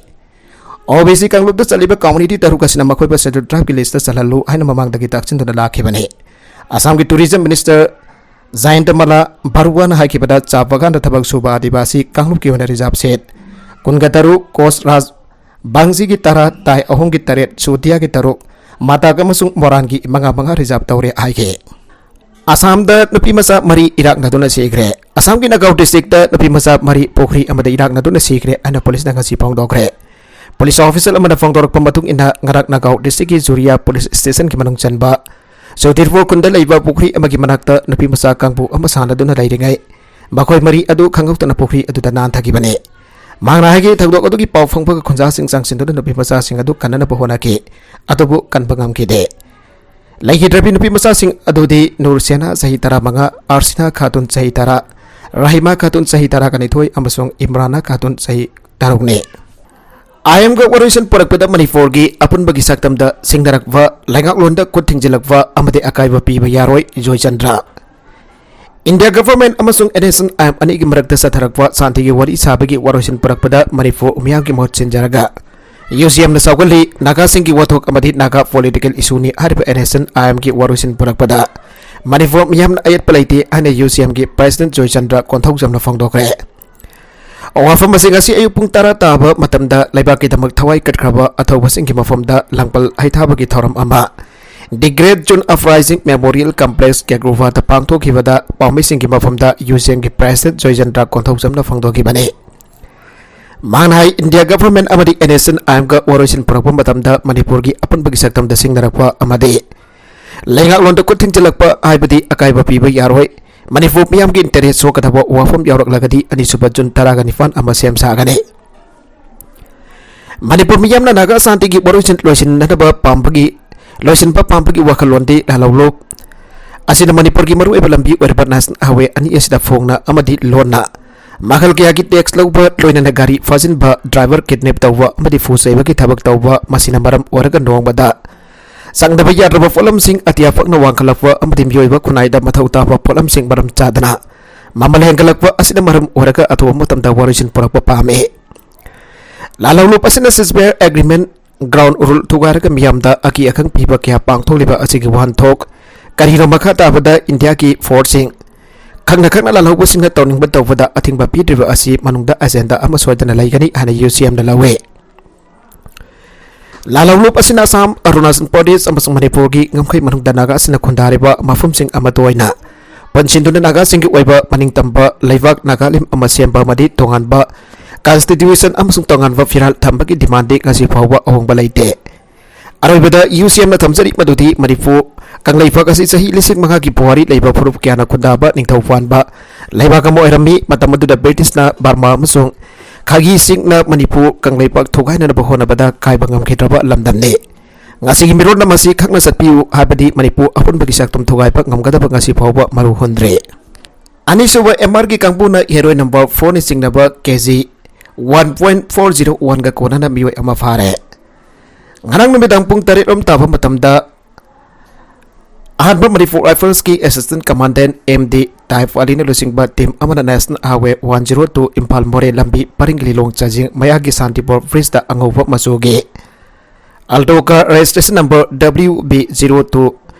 OBC ꯀꯥꯡꯂꯨꯞꯇ ꯆꯜꯂꯤꯕ community ꯇꯔꯨꯛ ꯑꯁꯤꯅ ꯃꯈꯣꯏꯕꯨ scheduled tribe ꯀꯤ list ꯇ ꯆꯜꯍꯜꯂꯨ ꯍꯥꯏꯅ ꯃꯃꯥꯡꯗꯒꯤ ꯇꯛꯁꯤꯟꯗꯨꯅ ꯂꯥꯛꯈꯤꯕꯅꯤ꯫ ꯑꯁꯥꯝꯒꯤ tourism minister ꯖꯌꯟꯇ ꯃꯂꯥ ꯕꯔꯨꯋꯥꯅ ꯍꯥꯏꯈꯤꯕꯗ, ꯆꯥ ꯕꯒꯥꯟꯗ ꯊꯕꯛ ꯁꯨꯕ ꯑꯥꯗꯤꯕꯥꯁꯤ ꯀꯥꯡꯂꯨꯞꯀꯤ ꯑꯣꯏꯅ reserve seat ꯀꯨꯟꯒ ꯇꯔꯨꯛ, ꯀꯣꯆ ꯔꯥꯖ ꯕꯥꯡꯖꯤꯒꯤ ꯇꯔꯥ, ꯇꯥꯏ ꯑꯍꯨꯝꯒꯤ ꯇꯔꯦꯠ, ꯁꯨꯗꯤꯌꯥꯒꯤ ꯇꯔꯨꯛ, ꯃꯇꯥꯛ ꯑꯃꯁꯨꯡ ꯃꯣꯔꯥꯟꯒꯤ ꯃꯉꯥ ꯃꯉꯥ reserve ꯇꯧꯔꯦ ꯍꯥꯏꯈꯤ꯫ ꯑꯁꯥꯝꯗ ꯅꯨꯄꯤ ꯃꯆꯥ ꯃꯔꯤ ꯏꯔꯥꯛꯅꯗꯨꯅ ꯁꯤꯈ꯭ꯔꯦ꯫ ꯑꯁꯥꯝꯒꯤ ꯅꯒꯥꯎ district ꯇ ꯅꯨꯄꯤ ꯃꯆꯥ ꯃꯔꯤ ꯄꯨꯈ꯭ꯔꯤ ꯑꯃꯗ ꯏꯔꯥꯛꯅꯗꯨꯅ ꯁꯤꯈ꯭ꯔꯦ ꯍꯥꯏꯅ police ꯅ ꯉꯁꯤ ꯐꯣꯡꯗꯣꯛꯈ꯭ꯔꯦ꯫ Police official ꯑꯃꯅ ꯐꯣꯡꯗꯣꯔꯛꯄ ꯃꯇꯨꯡ ꯏꯟꯅ, ꯉꯔꯥꯡ ꯅꯒꯥꯎ district ꯀꯤ ꯖꯨꯔꯤꯌꯥ police station ꯒꯤ ꯃꯅꯨꯡ ꯆꯟꯕ ꯁꯨꯗꯤꯔꯄꯨꯔ ꯈꯨꯟꯗ ꯂꯩꯕ ꯄꯨꯈ꯭ꯔꯤ ꯑꯃꯒꯤ ꯃꯅꯥꯛꯇ ꯅꯨꯄꯤ ꯃꯆꯥ ꯀꯥꯡꯕꯨ ꯑꯃ ꯁꯥꯟꯅꯗꯨꯅ ꯂꯩꯔꯤꯉꯩ, ꯃꯈꯣꯏ ꯃꯔꯤ ꯑꯗꯨ ꯈꯪꯍꯧꯗꯅ ꯄꯨꯈ꯭ꯔꯤ ꯑꯗꯨꯗ ꯅꯥꯟꯊꯈꯤꯕꯅꯤ꯫ ꯃꯍꯥꯛꯅ ꯍꯥꯏꯈꯤ, ꯊꯧꯗꯣꯛ ꯑꯗꯨꯒꯤ ꯄꯥꯎ ꯐꯪꯕꯒ ꯈꯨꯟꯖꯥꯁꯤꯡ ꯆꯪꯁꯤꯟꯗꯨꯅ ꯅꯨꯄꯤ ꯃꯆꯥꯁꯤꯡ ꯑꯗꯨ ꯀꯟꯅꯅꯕ ꯍꯣꯠꯅꯈꯤ, ꯑꯗꯨꯕꯨ ꯀꯟꯕ ꯉꯝꯈꯤꯗꯦ꯫ ꯂꯩꯈꯤꯗ꯭ꯔꯕꯤ ꯅꯨꯄꯤ ꯃꯆꯥꯁꯤꯡ ꯑꯗꯨꯗꯤ ꯅꯨꯔꯁꯦꯅꯥ, ꯆꯍꯤ ꯇꯔꯥꯃꯉꯥ, ꯑꯥꯔꯁꯤꯅꯥ ꯈꯥꯇꯨꯟ, ꯆꯍꯤ ꯇꯔꯥ, ꯔꯥꯍꯤꯃꯥ ꯈꯥꯇꯨꯟ, ꯆꯍꯤ ꯇꯔꯥꯅꯤꯊꯣꯏ, ꯑꯃꯁꯨꯡ ꯏꯝꯔꯥꯅꯥ ꯈꯥꯇꯨꯟ, ꯆꯍꯤ ꯇꯔꯨꯛꯅꯤ꯫ ꯑꯥꯏ ꯑꯦꯝꯒ ꯋꯥꯔꯣꯏꯁꯤꯟ ꯄꯨꯔꯛꯄꯗ ꯃꯅꯤꯄꯨꯔꯒꯤ ꯑꯄꯨꯟꯕꯒꯤ ꯁꯛꯇꯝꯗ ꯁꯤꯡꯅꯔꯛꯄ, ꯂꯩꯉꯥꯛꯂꯣꯟꯗ ꯈꯨꯠ ꯊꯤꯡꯖꯤꯜꯂꯛꯄ ꯑꯃꯗꯤ ꯑꯀꯥꯏꯕ ꯄꯤꯕ ꯌꯥꯔꯣꯏ, ꯖꯣꯏꯆꯟꯗ꯭ꯔ꯫ ꯏꯟꯗꯤꯌꯥ government ꯑꯃꯁꯨꯡ NSCN-IM ꯑꯅꯤꯒꯤ ꯃꯔꯛꯇ ꯆꯠꯊꯔꯛꯄ ꯁꯥꯟꯇꯤꯒꯤ ꯋꯥꯔꯤ ꯁꯥꯕꯒꯤ ꯋꯥꯔꯣꯏꯁꯤꯟ ꯄꯨꯔꯛꯄꯗ ꯃꯅꯤꯄꯨꯔ ꯃꯤꯌꯥꯝꯒꯤ ꯃꯍꯨꯠ ꯁꯤꯟꯖꯔꯒ UCM ꯅ ꯁꯧꯒꯠꯂꯤ꯫ ꯅꯥꯒꯥꯁꯤꯡꯒꯤ ꯋꯥꯊꯣꯛ ꯑꯃꯗꯤ ꯅꯥꯒꯥ political issue ꯅꯤ ꯍꯥꯏꯔꯤꯕ NSCN-IM ꯒꯤ ꯋꯥꯔꯣꯏꯁꯤꯟ ꯄꯨꯔꯛꯄꯗ ꯃꯅꯤꯄꯨꯔ ꯃꯤꯌꯥꯝꯅ ꯑꯌꯦꯠꯄ ꯂꯩꯇꯦ ꯍꯥꯏꯅ UCM ꯒꯤ president ꯖꯣꯏꯆꯟꯗ꯭ꯔ ꯀꯣꯟꯊꯧꯖꯝꯅ ꯐꯣꯡꯗꯣꯛꯈ꯭ꯔꯦ꯫ ꯋꯥꯐꯝ ꯑꯁꯤ ꯉꯁꯤ ꯑꯌꯨꯛ ꯄꯨꯡ ꯇꯔꯥ ꯇꯥꯕ ꯃꯇꯝꯗ ꯂꯩꯕꯥꯛꯀꯤꯗꯃꯛ ꯊꯋꯥꯏ ꯀꯠꯈ꯭ꯔꯕ ꯑꯊꯧꯕꯁꯤꯡꯒꯤ ꯃꯐꯝꯗ ꯂꯥꯡꯕꯜ ꯍꯩꯊꯥꯕꯒꯤ ꯊꯧꯔꯝ ꯑꯃ The Great June Uprising Memorial Complex, ꯀꯦꯒ꯭ꯔꯣꯚꯥꯗ ꯄꯥꯡꯊꯣꯛꯈꯤꯕꯗ ꯄꯥꯎꯃꯤꯁꯤꯡꯒꯤ ꯃꯐꯝꯗ ꯌꯨ ꯁꯤ ꯑꯦꯝꯒꯤ ꯄ꯭ꯔꯦꯁꯤꯗꯦꯟꯠ ꯖꯣꯏꯆꯟꯗ꯭ꯔ ꯀꯣꯟꯊꯧꯖꯝꯅ ꯐꯣꯡꯗꯣꯛꯈꯤꯕꯅꯤ꯫ ꯃꯍꯥꯛꯅ ꯍꯥꯏ, ꯏꯟꯗꯤꯌꯥ ꯒꯚꯔꯟꯃꯦꯟꯠ ꯑꯃꯗꯤ ꯑꯦꯟ ꯑꯦꯁ ꯑꯦꯟ ꯑꯥꯏ ꯑꯦꯝꯒ ꯋꯥꯔꯣꯏꯁꯤꯟ ꯄꯨꯔꯛꯄ ꯃꯇꯝꯗ ꯃꯅꯤꯄꯨꯔꯒꯤ ꯑꯄꯨꯟꯕꯒꯤ ꯁꯛꯇꯝꯗ ꯁꯤꯡꯅꯔꯛꯄ ꯑꯃꯗꯤ ꯂꯩꯉꯥꯛꯂꯣꯟꯗ ꯈꯨꯠ ꯊꯤꯡꯖꯤꯜꯂꯛꯄ ꯍꯥꯏꯕꯗꯤ ꯑꯀꯥꯏꯕ ꯄꯤꯕ ꯌꯥꯔꯣꯏ꯫ ꯃꯅꯤꯄꯨꯔ ꯃꯤꯌꯥꯝꯒꯤ ꯏꯟꯇꯔꯦꯁ ꯁꯣꯛꯀꯗꯕ ꯋꯥꯐꯝ ꯌꯥꯎꯔꯛꯂꯒꯗꯤ ꯑꯅꯤꯁꯨꯕ ꯖꯨꯟ ꯇꯔꯥꯒ ꯅꯤꯄꯥꯟ ꯑꯃ ꯁꯦꯝ ꯁꯥꯒꯅꯤ꯫ ꯃꯅꯤꯄꯨꯔ ꯃꯤꯌꯥꯝꯅ ꯅꯥꯒꯥ ꯁꯥꯟꯇꯤꯒꯤ ꯋꯥꯔꯣꯏꯁꯤꯟ ꯂꯣꯏꯁꯤꯟꯅꯅꯕ ꯄꯥꯝꯕꯒꯤ, ꯂꯣꯏꯁꯤꯟꯕ ꯄꯥꯝꯕꯒꯤ ꯋꯥꯈꯜꯂꯣꯟꯗꯤ ꯂꯥꯜꯍꯧꯂꯨꯞ ꯑꯁꯤꯅ ꯃꯅꯤꯄꯨꯔꯒꯤ ꯃꯔꯨꯑꯣꯏꯕ ꯂꯝꯕꯤ ꯑꯣꯏꯔꯕ ꯅꯦꯁꯅꯦꯜ ꯍꯥꯏꯋꯦ ꯑꯅꯤ ꯑꯁꯤꯗ ꯐꯣꯡꯅ ꯑꯃꯗꯤ ꯂꯣꯟꯅ ꯃꯈꯜ ꯀꯌꯥꯒꯤ ꯇꯦꯛꯁ ꯂꯧꯕ, ꯂꯣꯏꯅꯅ ꯒꯥꯔꯤ ꯐꯥꯖꯤꯟꯕ, ꯗ꯭ꯔꯥꯏꯚꯔ ꯀꯤꯗꯅꯦꯞ ꯇꯧꯕ ꯑꯃꯗꯤ ꯐꯨ ꯆꯩꯕꯒꯤ ꯊꯕꯛ ꯇꯧꯕ, ꯃꯁꯤꯅ ꯃꯔꯝ ꯑꯣꯏꯔꯒ ꯅꯣꯡꯃꯗ ꯆꯪꯗꯕ ꯌꯥꯗ꯭ꯔꯕ ꯄꯣꯠꯂꯝꯁꯤꯡ ꯑꯇꯤꯌꯥ ꯄꯛꯅ ꯋꯥꯡꯈꯠꯂꯛꯄ ꯑꯃꯗꯤ ꯃꯤꯑꯣꯏꯕ ꯈꯨꯟꯅꯥꯏꯗ ꯃꯊꯧ ꯇꯥꯕ ꯄꯣꯠꯂꯝꯁꯤꯡ ꯃꯔꯝ ꯆꯥꯗꯅ ꯃꯃꯜ ꯍꯦꯟꯒꯠꯂꯛꯄ ꯑꯁꯤꯅ ꯃꯔꯝ ꯑꯣꯏꯔꯒ ꯑꯊꯨꯕ ꯃꯇꯝꯗ ꯋꯥꯔꯣꯏꯁꯤꯟ ꯄꯨꯔꯛꯄ ꯄꯥꯝꯃꯤ꯫ ꯂꯥꯜꯍꯧꯂꯨꯞ ꯑꯁꯤꯅ ceasefire agreement, ground rule ꯊꯨꯒꯥꯏꯔꯒ ꯃꯤꯌꯥꯝꯗ ꯑꯀꯤ ꯑꯈꯪ ꯄꯤꯕ ꯀꯌꯥ ꯄꯥꯡꯊꯣꯛꯂꯤꯕ ꯑꯁꯤꯒꯤ ꯋꯥꯍꯟꯊꯣꯛ ꯀꯔꯤꯅꯣ? ꯃꯈꯥ ꯇꯥꯕꯗ ꯏꯟꯗꯤꯌꯥꯒꯤ ꯐꯣꯔꯁꯁꯤꯡ ꯈꯪꯅ ꯈꯪꯅ ꯂꯥꯜꯍꯧꯕꯁꯤꯡꯅ ꯇꯧꯅꯤꯡꯕ ꯇꯧꯕꯗ ꯑꯊꯤꯡꯕ ꯄꯤꯗ꯭ꯔꯤꯕ ꯑꯁꯤ ꯃꯅꯨꯡꯗ ꯑꯦꯖꯦꯟꯗꯥ ꯑꯃ ꯁꯣꯏꯗꯅ ꯂꯩꯒꯅꯤ ꯍꯥꯏꯅ ꯌꯨ ꯁꯤ ꯑꯦꯝꯅ ꯂꯧꯏ꯫ ꯂꯥꯜꯍꯧꯂꯨꯞ ꯑꯁꯤꯅ ꯑꯁꯥꯝ, ꯑꯔꯨꯅꯥꯆꯜ ꯄ꯭ꯔꯗꯦꯁ ꯑꯃꯁꯨꯡ ꯃꯅꯤꯄꯨꯔꯒꯤ ꯉꯝꯈꯩ ꯃꯅꯨꯡꯗ ꯅꯥꯒꯥꯁꯤꯡꯅ ꯈꯨꯟꯗꯥꯔꯤꯕ ꯃꯐꯝꯁꯤꯡ ꯑꯃꯠꯇ ꯑꯣꯏꯅ ꯄꯨꯟꯁꯤꯟꯗꯨꯅ ꯅꯥꯒꯥꯁꯤꯡꯒꯤ ꯑꯣꯏꯕ ꯃꯅꯤꯡꯇꯝꯕ ꯂꯩꯕꯥꯛ ꯅꯥꯒꯥꯂꯦꯟ ꯑꯃ ꯁꯦꯝꯕ ꯑꯃꯗꯤ ꯇꯣꯉꯥꯟꯕ ꯀꯟꯁꯇꯤꯇ꯭ꯌꯨꯁꯟ ꯑꯃꯁꯨꯡ ꯇꯣꯉꯥꯟꯕ ꯐꯤꯔꯥꯜ ꯊꯝꯕꯒꯤ ꯗꯤꯃꯥꯟꯗꯤ ꯉꯁꯤ ꯐꯥꯎꯕ ꯑꯍꯣꯡꯕ ꯂꯩꯇꯦ꯫ ꯑꯔꯣꯏꯕꯗ ꯌꯨ ꯁꯤ ꯑꯦꯝꯅ ꯊꯝꯖꯔꯤ ꯃꯗꯨꯗꯤ ꯃꯅꯤꯄꯨꯔ ꯀꯪꯂꯩꯄꯥꯛ ꯑꯁꯤ ꯆꯍꯤ ꯂꯤꯁꯤꯡ ꯃꯉꯥꯒꯤ ꯄꯨꯋꯥꯔꯤ ꯂꯩꯕ ꯐꯨꯔꯨꯞ ꯀꯌꯥꯅ ꯈꯨꯟꯗꯥꯕ ꯅꯤꯡꯊꯧ ꯄꯥꯟꯕ ꯂꯩꯕꯥꯛ ꯑꯃ ꯑꯣꯏꯔꯝꯃꯤ꯫ ꯃꯇꯝ ꯑꯗꯨꯗ ꯕ꯭ꯔꯤꯇꯤꯁꯅ ꯕꯔꯃꯥ ꯑꯃꯁꯨꯡ ꯈꯥꯒꯤꯁꯤꯡꯅ ꯃꯅꯤꯄꯨꯔ ꯀꯪꯂꯩꯄꯥꯛ ꯊꯨꯒꯥꯏꯅꯅꯕ ꯍꯣꯠꯅꯕꯗ ꯀꯥꯏꯕ ꯉꯝꯈꯤꯗ꯭ꯔꯕ ꯂꯝꯗꯝꯅꯤ꯫ ꯉꯁꯤꯒꯤ ꯃꯤꯔꯣꯜꯅ ꯃꯁꯤ ꯈꯪꯅ ꯆꯠꯄꯤꯌꯨ ꯍꯥꯏꯕꯗꯤ ꯃꯅꯤꯄꯨꯔ ꯑꯄꯨꯟꯕꯒꯤ ꯁꯛꯇꯝ ꯊꯨꯒꯥꯏꯕ ꯉꯝꯒꯗꯕ ꯉꯁꯤ ꯐꯥꯎꯕ ꯃꯔꯨ ꯍꯨꯟꯗ꯭ꯔꯤ꯫ ꯑꯅꯤꯁꯨꯕ ꯑꯦꯝ ꯑꯥꯔꯒꯤ ꯀꯥꯡꯕꯨꯅ ꯍꯦꯔꯣꯏꯟ ꯅꯝꯕꯔ ꯐꯣꯔꯅ ꯆꯤꯡꯅꯕ K G one point four zero ꯋꯥꯟꯒ ꯀꯣꯟꯅꯅ ꯃꯤꯑꯣꯏ ꯑꯃ ꯐꯥꯔꯦ꯫ ꯉꯔꯥꯡ ꯅꯨꯃꯤꯗꯥꯡ ꯄꯨꯡ ꯇꯔꯦꯠ ꯔꯣꯝ ꯇꯥꯕ ꯃꯇꯝꯗ ꯑꯍꯥꯟꯕ ꯃꯅꯤꯄꯨꯔ ꯔꯥꯏꯐꯜꯁꯀꯤ ꯑꯦꯁꯤꯁꯇꯦꯟꯠ ꯀꯃꯥꯟꯗꯦꯟꯠ ꯑꯦꯝ ꯗꯤ ꯇꯥꯏꯐ ꯑꯂꯤꯅ ꯂꯨꯆꯤꯡꯕ ꯇꯤꯝ ꯑꯃꯅ national highway one zero two Imphal ꯃꯣꯔꯦ ꯂꯝꯕꯤ ꯄꯔꯤꯡꯒꯤ ꯂꯤꯂꯣꯡ ꯆꯥꯖꯤꯡ ꯃꯌꯥꯒꯤ ꯁꯥꯟꯇꯤꯄꯨꯔ ꯕ꯭ꯔꯤꯖꯇ ꯑꯉꯧꯕ ꯃꯆꯨꯒꯤ Alto car registration number W B zero two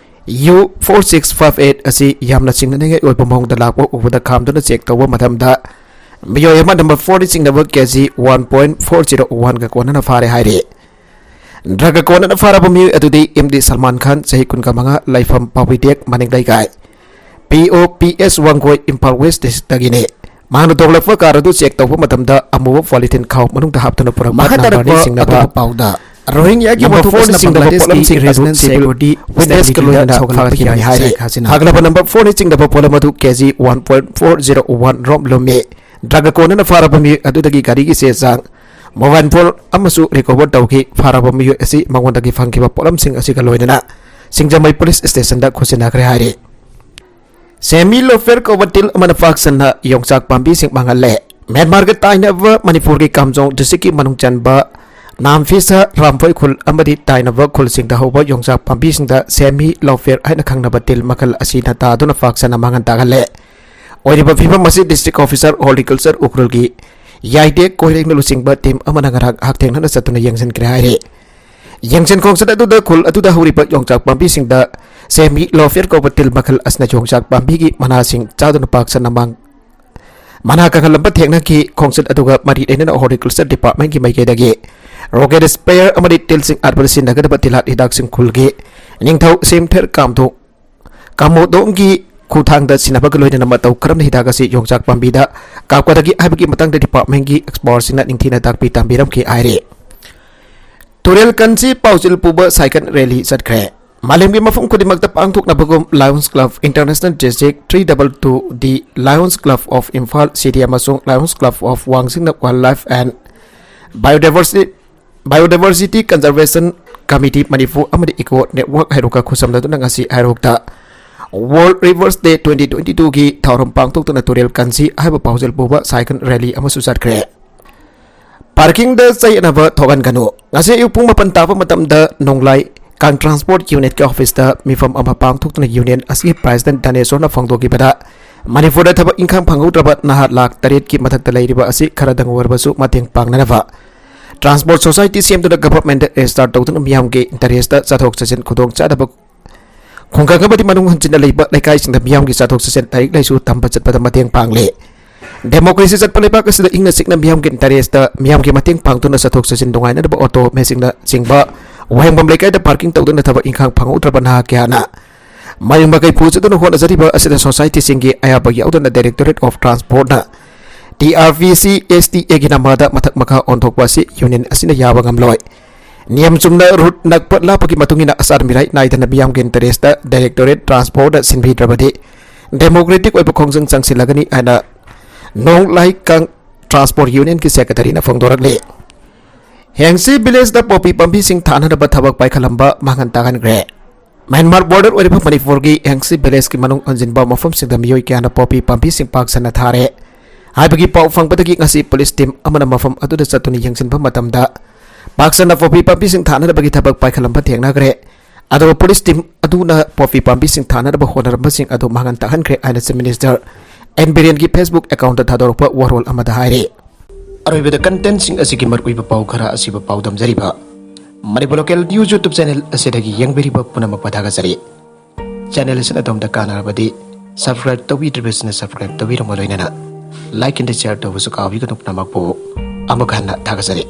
U four six five eight ꯑꯁꯤ ꯌꯥꯝꯅ ꯆꯤꯡꯅꯅꯤꯡꯉꯥꯏ ꯑꯣꯏꯕ ꯃꯑꯣꯡꯗ ꯂꯥꯛꯄ ꯎꯕꯗ ꯈꯥꯝꯗꯨꯅ ꯆꯦꯛ ꯇꯧꯕ ꯃꯇꯝꯗ ꯃꯤꯑꯣꯏ ꯑꯃ ꯅꯝꯕꯔ ꯐꯣꯔꯗ ꯆꯤꯡꯅꯕ K G one point four zero ꯋꯥꯟꯒ ꯀꯣꯟꯅꯅ ꯐꯥꯔꯦ ꯍꯥꯏꯔꯤ꯫ ꯗ꯭ꯔꯒ ꯀꯣꯟꯅꯅ ꯐꯥꯔꯕ ꯃꯤꯑꯣꯏ ꯑꯗꯨꯗꯤ ꯑꯦꯝ ꯗꯤ ꯁꯜꯃꯥꯟ ꯈꯥꯟ, ꯆꯍꯤ ꯀꯨꯟꯒ ꯃꯉꯥ, ꯂꯩꯐꯝ ꯄꯥꯎꯕꯤꯗꯦꯛ ꯃꯅꯤꯡ Leikai, P O P S Wangoi, Imphal west ꯗꯤꯁꯇ꯭ꯔꯤꯛꯇꯒꯤꯅꯤ꯫ ꯃꯍꯥꯛꯅ ꯇꯣꯡꯂꯛꯄ ꯀꯥꯔ ꯑꯗꯨ ꯆꯦꯛ ꯇꯧꯕ ꯃꯇꯝꯗ ꯑꯃꯨꯕ ꯄꯣꯂꯤꯊꯤꯟ ꯈꯥꯎ ꯃꯅꯨꯡꯗ ꯍꯥꯞꯇꯨꯅ ꯄꯨꯔꯛꯄ ꯃꯈꯥ ꯅꯝꯕꯔꯅꯤ ꯇꯥꯔꯛꯄ ꯆꯤꯡꯅꯕ ꯑꯇꯣꯞꯄ ꯄꯥꯎꯗ, ꯔꯣꯍꯤꯡꯒ꯭ꯌꯥꯒꯤ ꯅꯝꯕꯔ ꯋꯥꯊꯣꯛ ꯐꯣꯔꯅ ꯑꯁꯤꯅ ꯆꯤꯡꯅꯕ ꯕꯪꯒ꯭ꯂꯥꯗꯦꯁꯀꯤ ꯄꯣꯠꯂꯝꯁꯤꯡ ꯑꯗꯨ ꯔꯤꯖꯅꯦꯜ ꯁꯤꯚꯤꯜ ꯁꯦꯀ꯭ꯌꯨꯔꯤꯇꯤ ꯋꯤꯠꯅꯦꯁꯀ ꯁ꯭ꯇꯦꯕꯤꯂꯤꯇꯤꯗ ꯂꯣꯏꯅꯅ ꯁꯧꯒꯠꯄ ꯐꯒꯠꯈꯤꯕꯅꯤ ꯌꯥꯏ꯫ ꯍꯥꯏꯔꯦ꯫ ꯁꯦꯈ ꯍꯁꯤꯅꯥ꯫ ꯍꯥꯒꯠꯂꯕ ꯅꯝꯕꯔ ꯐꯣꯔꯅ ꯆꯤꯡꯅꯕ ꯄꯣꯠꯂꯝ ꯑꯗꯨ K G one point four zero one ꯔꯣꯝ ꯂꯨꯝꯃꯤ꯫ ꯗ꯭ꯔꯒ ꯀꯣꯟꯅꯅ ꯐꯥꯔꯕ ꯃꯤꯑꯣꯏ ꯑꯗꯨꯗꯒꯤ ꯒꯥꯔꯤꯒꯤ ꯆꯦ ꯆꯥꯡ, ꯃꯣꯕꯥꯏꯜ ꯐꯣꯟ ꯑꯃꯁꯨ ꯔꯤꯀꯣꯚꯔ ꯇꯧꯈꯤ꯫ ꯐꯥꯔꯕ ꯃꯤꯑꯣꯏ ꯑꯁꯤ ꯃꯉꯣꯟꯗꯒꯤ ꯐꯪꯈꯤꯕ ꯄꯣꯠꯂꯝꯁꯤꯡ ꯑꯁꯤꯒ ꯂꯣꯏꯅꯅ ꯁꯤꯡꯖꯃꯩ ꯄꯨꯂꯤꯁ ꯁ꯭ꯇꯦꯁꯟꯗ ꯈꯨꯠꯁꯤꯟꯅꯈ꯭ꯔꯦ ꯍꯥꯏꯔꯤ꯫ ꯁꯦꯃꯤ ꯂꯣꯐꯦꯔ ꯀꯧꯕ ꯇꯤꯜ ꯑꯃꯅ ꯄꯥꯛ ꯁꯟꯅ ꯌꯣꯡꯆꯥꯛ ꯄꯥꯝꯕꯤꯁꯤꯡ ꯃꯥꯡꯍꯜꯂꯦ꯫ ꯃ꯭ꯌꯥꯟꯃꯥꯔꯒ ꯇꯥꯏꯅꯕ ꯃꯅꯤꯄꯨꯔꯒꯤ ꯀꯥꯝꯖꯣꯡ ꯗꯤꯁꯇ꯭ꯔꯤꯛꯀꯤ ꯃꯅꯨꯡ ꯆꯟꯕ ꯅꯥꯝꯐꯤꯁꯥ, ꯔꯥꯝꯐꯣꯏꯈꯨꯜ ꯑꯃꯗꯤ ꯇꯥꯏꯅꯕ ꯈꯨꯜꯁꯤꯡꯗ ꯍꯧꯕ ꯌꯣꯡꯆꯥꯛ ꯄꯥꯝꯕꯤꯁꯤꯡꯗ ꯁꯦꯃꯤ ꯂꯣꯐꯦꯔ ꯍꯥꯏꯅ ꯈꯪꯅꯕ ꯇꯤꯜ ꯃꯈꯜ ꯑꯁꯤꯅ ꯇꯥꯗꯨꯅ ꯄꯥꯛ ꯁꯟꯅ ꯃꯥꯡꯍꯟ ꯇꯥꯛꯍꯜꯂꯦ꯫ ꯑꯣꯏꯔꯤꯕ ꯐꯤꯕꯝ ꯑꯁꯤ ꯗꯤꯁꯇ꯭ꯔꯤꯛ ꯑꯣꯐꯤꯁꯔ ꯍꯣꯔꯇꯤꯀꯜꯆꯔ ꯎꯈ꯭ꯔꯨꯜꯒꯤ ꯌꯥꯏꯗꯦ ꯀꯣꯏꯔꯦꯡꯅ ꯂꯨꯆꯤꯡꯕ ꯇꯤꯝ ꯑꯃꯅ ꯉꯔꯥꯡ ꯍꯛꯊꯦꯡꯅꯅ ꯆꯠꯇꯨꯅ ꯌꯦꯡꯁꯤꯟꯈ꯭ꯔꯦ ꯍꯥꯏꯔꯤ꯫ ꯌꯦꯡꯁꯤꯟ ꯈꯣꯡꯆꯠ ꯑꯗꯨꯗ ꯈꯨꯜ ꯑꯗꯨꯗ ꯍꯧꯔꯤꯕ ꯌꯣꯡꯆꯥꯛ ꯄꯥꯝꯕꯤꯁꯤꯡꯗ ꯁꯦꯃꯤ ꯂꯣꯐꯦꯔ ꯀꯧꯕ ꯇꯤꯜ ꯃꯈꯜ ꯑꯁꯤꯅ ꯌꯣꯡꯆꯥꯛ ꯄꯥꯝꯕꯤꯒꯤ ꯃꯅꯥꯁꯤꯡ ꯆꯥꯗꯨꯅ ꯄꯥꯛ ꯁꯟꯅ ꯃꯥꯡ-, ꯃꯅꯥ ꯀꯪꯍꯜꯂꯝꯕ ꯊꯦꯡꯅꯈꯤ꯫ ꯈꯣꯡꯆꯠ ꯑꯗꯨꯒ ꯃꯔꯤ ꯂꯩꯅꯅ ꯍꯣꯔꯇꯤꯀꯜꯆꯔ ꯗꯤꯄꯥꯔꯠꯃꯦꯟꯒꯤ ꯃꯥꯏꯀꯩꯗꯒꯤ ꯔꯣꯀꯦꯠ ꯁ꯭ꯄ꯭ꯔꯦꯌꯔ ꯑꯃꯗꯤ ꯇꯤꯜꯁꯤꯡ ꯍꯥꯠꯄꯗ ꯁꯤꯖꯤꯟꯅꯒꯗꯕ ꯇꯤꯜꯍꯥꯠ ꯍꯤꯗꯥꯛꯁꯤꯡ ꯈꯨꯜꯒꯤ ꯅꯤꯡꯊꯧ ꯁꯦꯝꯊꯦꯔ ꯀꯥꯝꯊꯣꯛ ꯀꯥꯃꯣꯗꯣꯡꯒꯤ ꯈꯨꯠꯊꯥꯡꯗ ꯁꯤꯟꯅꯕꯒ ꯂꯣꯏꯅꯅ ꯃꯇꯧ ꯀꯔꯝꯅ ꯍꯤꯗꯥꯛ ꯑꯁꯤ ꯌꯣꯡꯆꯥꯛ ꯄꯥꯝꯕꯤꯗ ꯀꯥꯞꯀꯗꯒꯦ ꯍꯥꯏꯕꯒꯤ ꯃꯇꯥꯡꯗ ꯗꯤꯄꯥꯔꯠꯃꯦꯟꯒꯤ ꯑꯦꯛꯁꯄꯔꯠꯁꯤꯡꯅ ꯅꯤꯡꯊꯤꯅ ꯇꯥꯛꯄꯤ ꯇꯝꯕꯤꯔꯝꯈꯤ ꯍꯥꯏꯔꯤ꯫ ꯇꯨꯔꯦꯜ ꯀꯟꯁꯤ ꯄꯥꯎꯖꯦꯜ ꯄꯨꯕ ꯁꯥꯏꯀꯜ ꯔꯦꯂꯤ ꯆꯠꯈ꯭ꯔꯦ꯫ ꯃꯥꯂꯦꯝꯒꯤ ꯃꯐꯝ ꯈꯨꯗꯤꯡꯃꯛꯇ ꯄꯥꯡꯊꯣꯛꯅꯕꯒꯨꯝ Lions Club International District three double two D, Lions Club of Imphal City ꯑꯃꯁꯨꯡ Lions Club of Wangsingnap Wildlife and Biodiversity, Biodiversity Conservation Committee Manipur ꯑꯃꯗꯤ Eco Network ꯍꯩꯔꯣꯛꯀ ꯈꯨꯠꯁꯝꯅꯗꯨꯅ ꯉꯁꯤ ꯍꯩꯔꯣꯛꯇ World Rivers Day twenty twenty-twoꯒꯤ ꯊꯧꯔꯝ ꯄꯥꯡꯊꯣꯛꯇꯨꯅ ꯇꯨꯔꯦꯜ ꯀꯟꯁꯤ ꯍꯥꯏꯕ ꯄꯥꯎꯖꯦꯜ ꯄꯨꯕ ꯁꯥꯏꯀꯜ ꯔꯦꯂꯤ ꯑꯃꯁꯨ ꯆꯠꯈ꯭ꯔꯦ꯫ ꯄꯥꯔꯀꯤꯡꯗ ꯆꯌꯦꯠꯅꯕ ꯊꯣꯛꯍꯟꯒꯅꯨ꯫ ꯉꯁꯤ ꯑꯌꯨꯛ ꯄꯨꯡ ꯃꯥꯄꯟ ꯇꯥꯕ ꯃꯇꯝꯗ ꯅꯣꯡꯂꯥꯏ ꯀꯥꯡ ꯇ꯭ꯔꯥꯟꯁꯄꯣꯔꯠ ꯌꯨꯅꯤꯠꯀꯤ ꯑꯣꯐꯤꯁꯇ ꯃꯤꯐꯝ ꯑꯃ ꯄꯥꯡꯊꯣꯛꯇꯨꯅ ꯌꯨꯅꯤꯌꯟ ꯑꯁꯤꯒꯤ ꯄ꯭ꯔꯦꯁꯤꯗꯦꯟꯠ ꯗꯥꯅꯦꯁꯣꯔꯅ ꯐꯣꯡꯗꯣꯛꯈꯤꯕꯗ, ꯃꯅꯤꯄꯨꯔꯗ ꯊꯕꯛ ꯏꯪꯈꯥꯡ ꯐꯪꯍꯧꯗ꯭ꯔꯕ ꯅꯍꯥ ꯂꯥꯈ ꯇꯔꯦꯠꯀꯤ ꯃꯊꯛꯇ ꯂꯩꯔꯤꯕ ꯑꯁꯤ ꯈꯔꯗꯪ ꯑꯣꯏꯔꯕꯁꯨ ꯃꯇꯦꯡ ꯄꯥꯡꯅꯅꯕ ꯇ꯭ꯔꯥꯟꯁꯄꯣꯔꯠ ꯁꯣꯁꯥꯏꯇꯤ ꯁꯦꯝꯗꯨꯅ ꯒꯚꯔꯟꯃꯦꯟꯠꯇ ꯔꯦꯖꯤꯁꯇꯔ ꯇꯧꯗꯨꯅ ꯃꯤꯌꯥꯝꯒꯤ ꯏꯟꯇꯔꯦꯁꯇ ꯆꯠꯊꯣꯛ ꯆꯠꯁꯤꯟ ꯈꯨꯗꯣꯡꯆꯥꯗꯕ ꯈꯨꯡꯒꯪ ꯑꯃꯗꯤ ꯃꯅꯨꯡ ꯍꯟꯖꯤꯟꯅ ꯂꯩꯕ ꯂꯩꯀꯥꯏꯁꯤꯡꯗ ꯃꯤꯌꯥꯝꯒꯤ ꯆꯠꯊꯣꯛ ꯆꯠꯁꯤꯟ, ꯂꯥꯏꯔꯤꯛ ꯂꯥꯏꯁꯨ ꯇꯝꯕ ꯆꯠꯄꯗ ꯃꯇꯦꯡ ꯄꯥꯡꯂꯤ꯫ ꯗꯦꯃꯣꯀ꯭ꯔꯦꯁꯤ ꯆꯠꯄ ꯂꯩꯕꯥꯛ ꯑꯁꯤꯗ ꯏꯪꯅ ꯆꯤꯛꯅ ꯃꯤꯌꯥꯝꯒꯤ ꯏꯟꯇꯔꯦꯁꯇ ꯃꯤꯌꯥꯝꯒꯤ ꯃꯇꯦꯡ ꯄꯥꯡꯗꯨꯅ ꯆꯠꯊꯣꯛ ꯆꯠꯁꯤꯟ ꯅꯨꯡꯉꯥꯏꯅꯅꯕ ꯑꯣꯇꯣ ꯃꯦꯁꯤꯡꯅꯆꯤꯡꯕ ꯋꯥꯍꯦꯡꯕꯝ ꯂꯩꯀꯥꯏꯗ ꯄꯥꯔꯀꯤꯡ ꯇꯧꯗꯨꯅ ꯊꯕꯛ ꯏꯪꯈꯥꯡ ꯐꯪꯍꯧꯗ꯭ꯔꯕ ꯅꯍꯥ ꯀꯌꯥꯅ ꯃꯌꯨꯝ ꯃꯀꯩ ꯄꯨꯖꯗꯨꯅ ꯍꯣꯠꯅꯖꯔꯤꯕ ꯑꯁꯤꯗ ꯁꯣꯁꯥꯏꯇꯤꯁꯤꯡꯒꯤ ꯑꯌꯥꯕ ꯌꯥꯎꯗꯅ Directorate of Transportꯅ T R V C S T Aꯒꯤ ꯅꯃꯥꯗ ꯃꯊꯛ ꯃꯈꯥ ꯑꯣꯟꯊꯣꯛꯄ ꯑꯁꯤ ꯌꯨꯅꯤꯌꯟ ꯑꯁꯤꯅ ꯌꯥꯕ ꯉꯝꯂꯣꯏ꯫ ꯅꯤꯌꯝ ꯆꯨꯝꯅ ꯔꯨꯠ ꯅꯛꯄ ꯂꯥꯞꯄꯒꯤ ꯃꯇꯨꯡ ꯏꯟꯅ ꯑꯆꯥꯟ ꯃꯤꯔꯥꯏ ꯅꯥꯏꯗꯅ ꯃꯤꯌꯥꯝꯒꯤ ꯏꯟꯇꯔꯦꯁꯇ Directorate Transportꯅ ꯁꯤꯟꯕꯤꯗ꯭ꯔꯕꯗꯤ ꯗꯦꯃꯣꯀ꯭ꯔꯦꯇꯤꯛ ꯑꯣꯏꯕ ꯈꯣꯡꯖꯪ ꯆꯪꯁꯤꯜꯂꯒꯅꯤ ꯍꯥꯏꯅ ꯅꯣꯡ ꯂꯥꯏꯀꯪ ꯇ꯭ꯔꯥꯟꯁꯄꯣꯔꯠ ꯌꯨꯅꯤꯌꯟꯒꯤ ꯁꯦꯀ꯭ꯔꯦꯇꯔꯤꯅ ꯐꯣꯡꯗꯣꯔꯛꯂꯤ꯫ ꯍꯦꯡꯁꯤ ꯚꯤꯂꯦꯖꯇ ꯄꯣꯄꯤ ꯄꯥꯝꯕꯤꯁꯤꯡ ꯊꯥꯅꯅꯕ ꯊꯕꯛ ꯄꯥꯏꯈꯠꯂꯝꯕ ꯃꯥꯡꯍꯟ ꯇꯥꯛꯍꯟꯈ꯭ꯔꯦ꯫ ꯃ꯭ꯌꯥꯟꯃꯥꯔ ꯕꯣꯔꯗꯔ ꯑꯣꯏꯔꯤꯕ ꯃꯅꯤꯄꯨꯔꯒꯤ ꯍꯦꯡꯁꯤ ꯚꯤꯂꯦꯖꯀꯤ ꯃꯅꯨꯡ ꯍꯟꯖꯤꯟꯕ ꯃꯐꯝꯁꯤꯡꯗ ꯃꯤꯑꯣꯏ ꯀꯌꯥꯅ ꯄꯣꯄꯤ ꯄꯥꯝꯕꯤꯁꯤꯡ ꯄꯥꯛ ꯁꯟꯅ ꯊꯥꯔꯦ ꯍꯥꯏꯕꯒꯤ ꯄꯥꯎ ꯐꯪꯕꯗꯒꯤ ꯉꯁꯤ ꯄꯨꯂꯤꯁ ꯇꯤꯝ ꯑꯃꯅ ꯃꯐꯝ ꯑꯗꯨꯗ ꯆꯠꯇꯨꯅ ꯌꯦꯡꯁꯤꯟꯕ ꯃꯇꯝꯗ ꯄꯥꯛ ꯁꯟꯅ ꯄꯣꯄꯤ ꯄꯥꯝꯕꯤꯁꯤꯡ ꯊꯥꯅꯅꯕꯒꯤ ꯊꯕꯛ ꯄꯥꯏꯈꯠꯂꯝꯕ ꯊꯦꯡꯅꯈ꯭ꯔꯦ꯫ ꯑꯗꯨꯒ ꯄꯨꯂꯤꯁ ꯇꯤꯝ ꯑꯗꯨꯅ ꯄꯣꯄꯤ ꯄꯥꯝꯕꯤꯁꯤꯡ ꯊꯥꯅꯅꯕ ꯍꯣꯠꯅꯔꯝꯕꯁꯤꯡ ꯑꯗꯨ ꯃꯥꯡꯍꯟ ꯇꯥꯛꯍꯟꯈ꯭ꯔꯦ ꯍꯥꯏꯅ Chief Minister N ꯕꯤꯔꯦꯟꯒꯤ Facebook accountꯇ ꯊꯥꯗꯣꯔꯛꯄ ꯋꯥꯔꯣꯜ ꯑꯃꯗ ꯍꯥꯏꯔꯤ꯫ ꯑꯔꯣꯏꯕꯗ contentꯁꯤꯡ ꯑꯁꯤꯒꯤ ꯃꯔꯨꯑꯣꯏꯕ ꯄꯥꯎ ꯈꯔ ꯑꯁꯤꯕꯨ ꯄꯥꯎꯗꯝꯖꯔꯤꯕ Manipur Local News YouTube channel ꯑꯁꯤꯗꯒꯤ ꯌꯦꯡꯕꯤꯔꯤꯕ ꯄꯨꯝꯅꯃꯛꯄꯨ ꯊꯥꯒꯠꯆꯔꯤ꯫ Channel ꯑꯁꯤꯅ ꯑꯗꯣꯝꯗ ꯀꯥꯟꯅꯔꯕꯗꯤ subscribe ꯇꯧꯕꯤꯗ꯭ꯔꯤꯕꯁꯤꯡꯅ subscribe ꯇꯧꯕꯤꯔꯝꯕ ꯂꯣꯏꯅꯅ like and share ꯇꯧꯕꯁꯨ ꯀꯥꯎꯕꯤꯒꯅꯨ꯫ ꯄꯨꯝꯅꯃꯛꯄꯨ ꯑꯃꯨꯛ ꯍꯟꯅ ꯊꯥꯒꯠꯆꯔꯤ꯫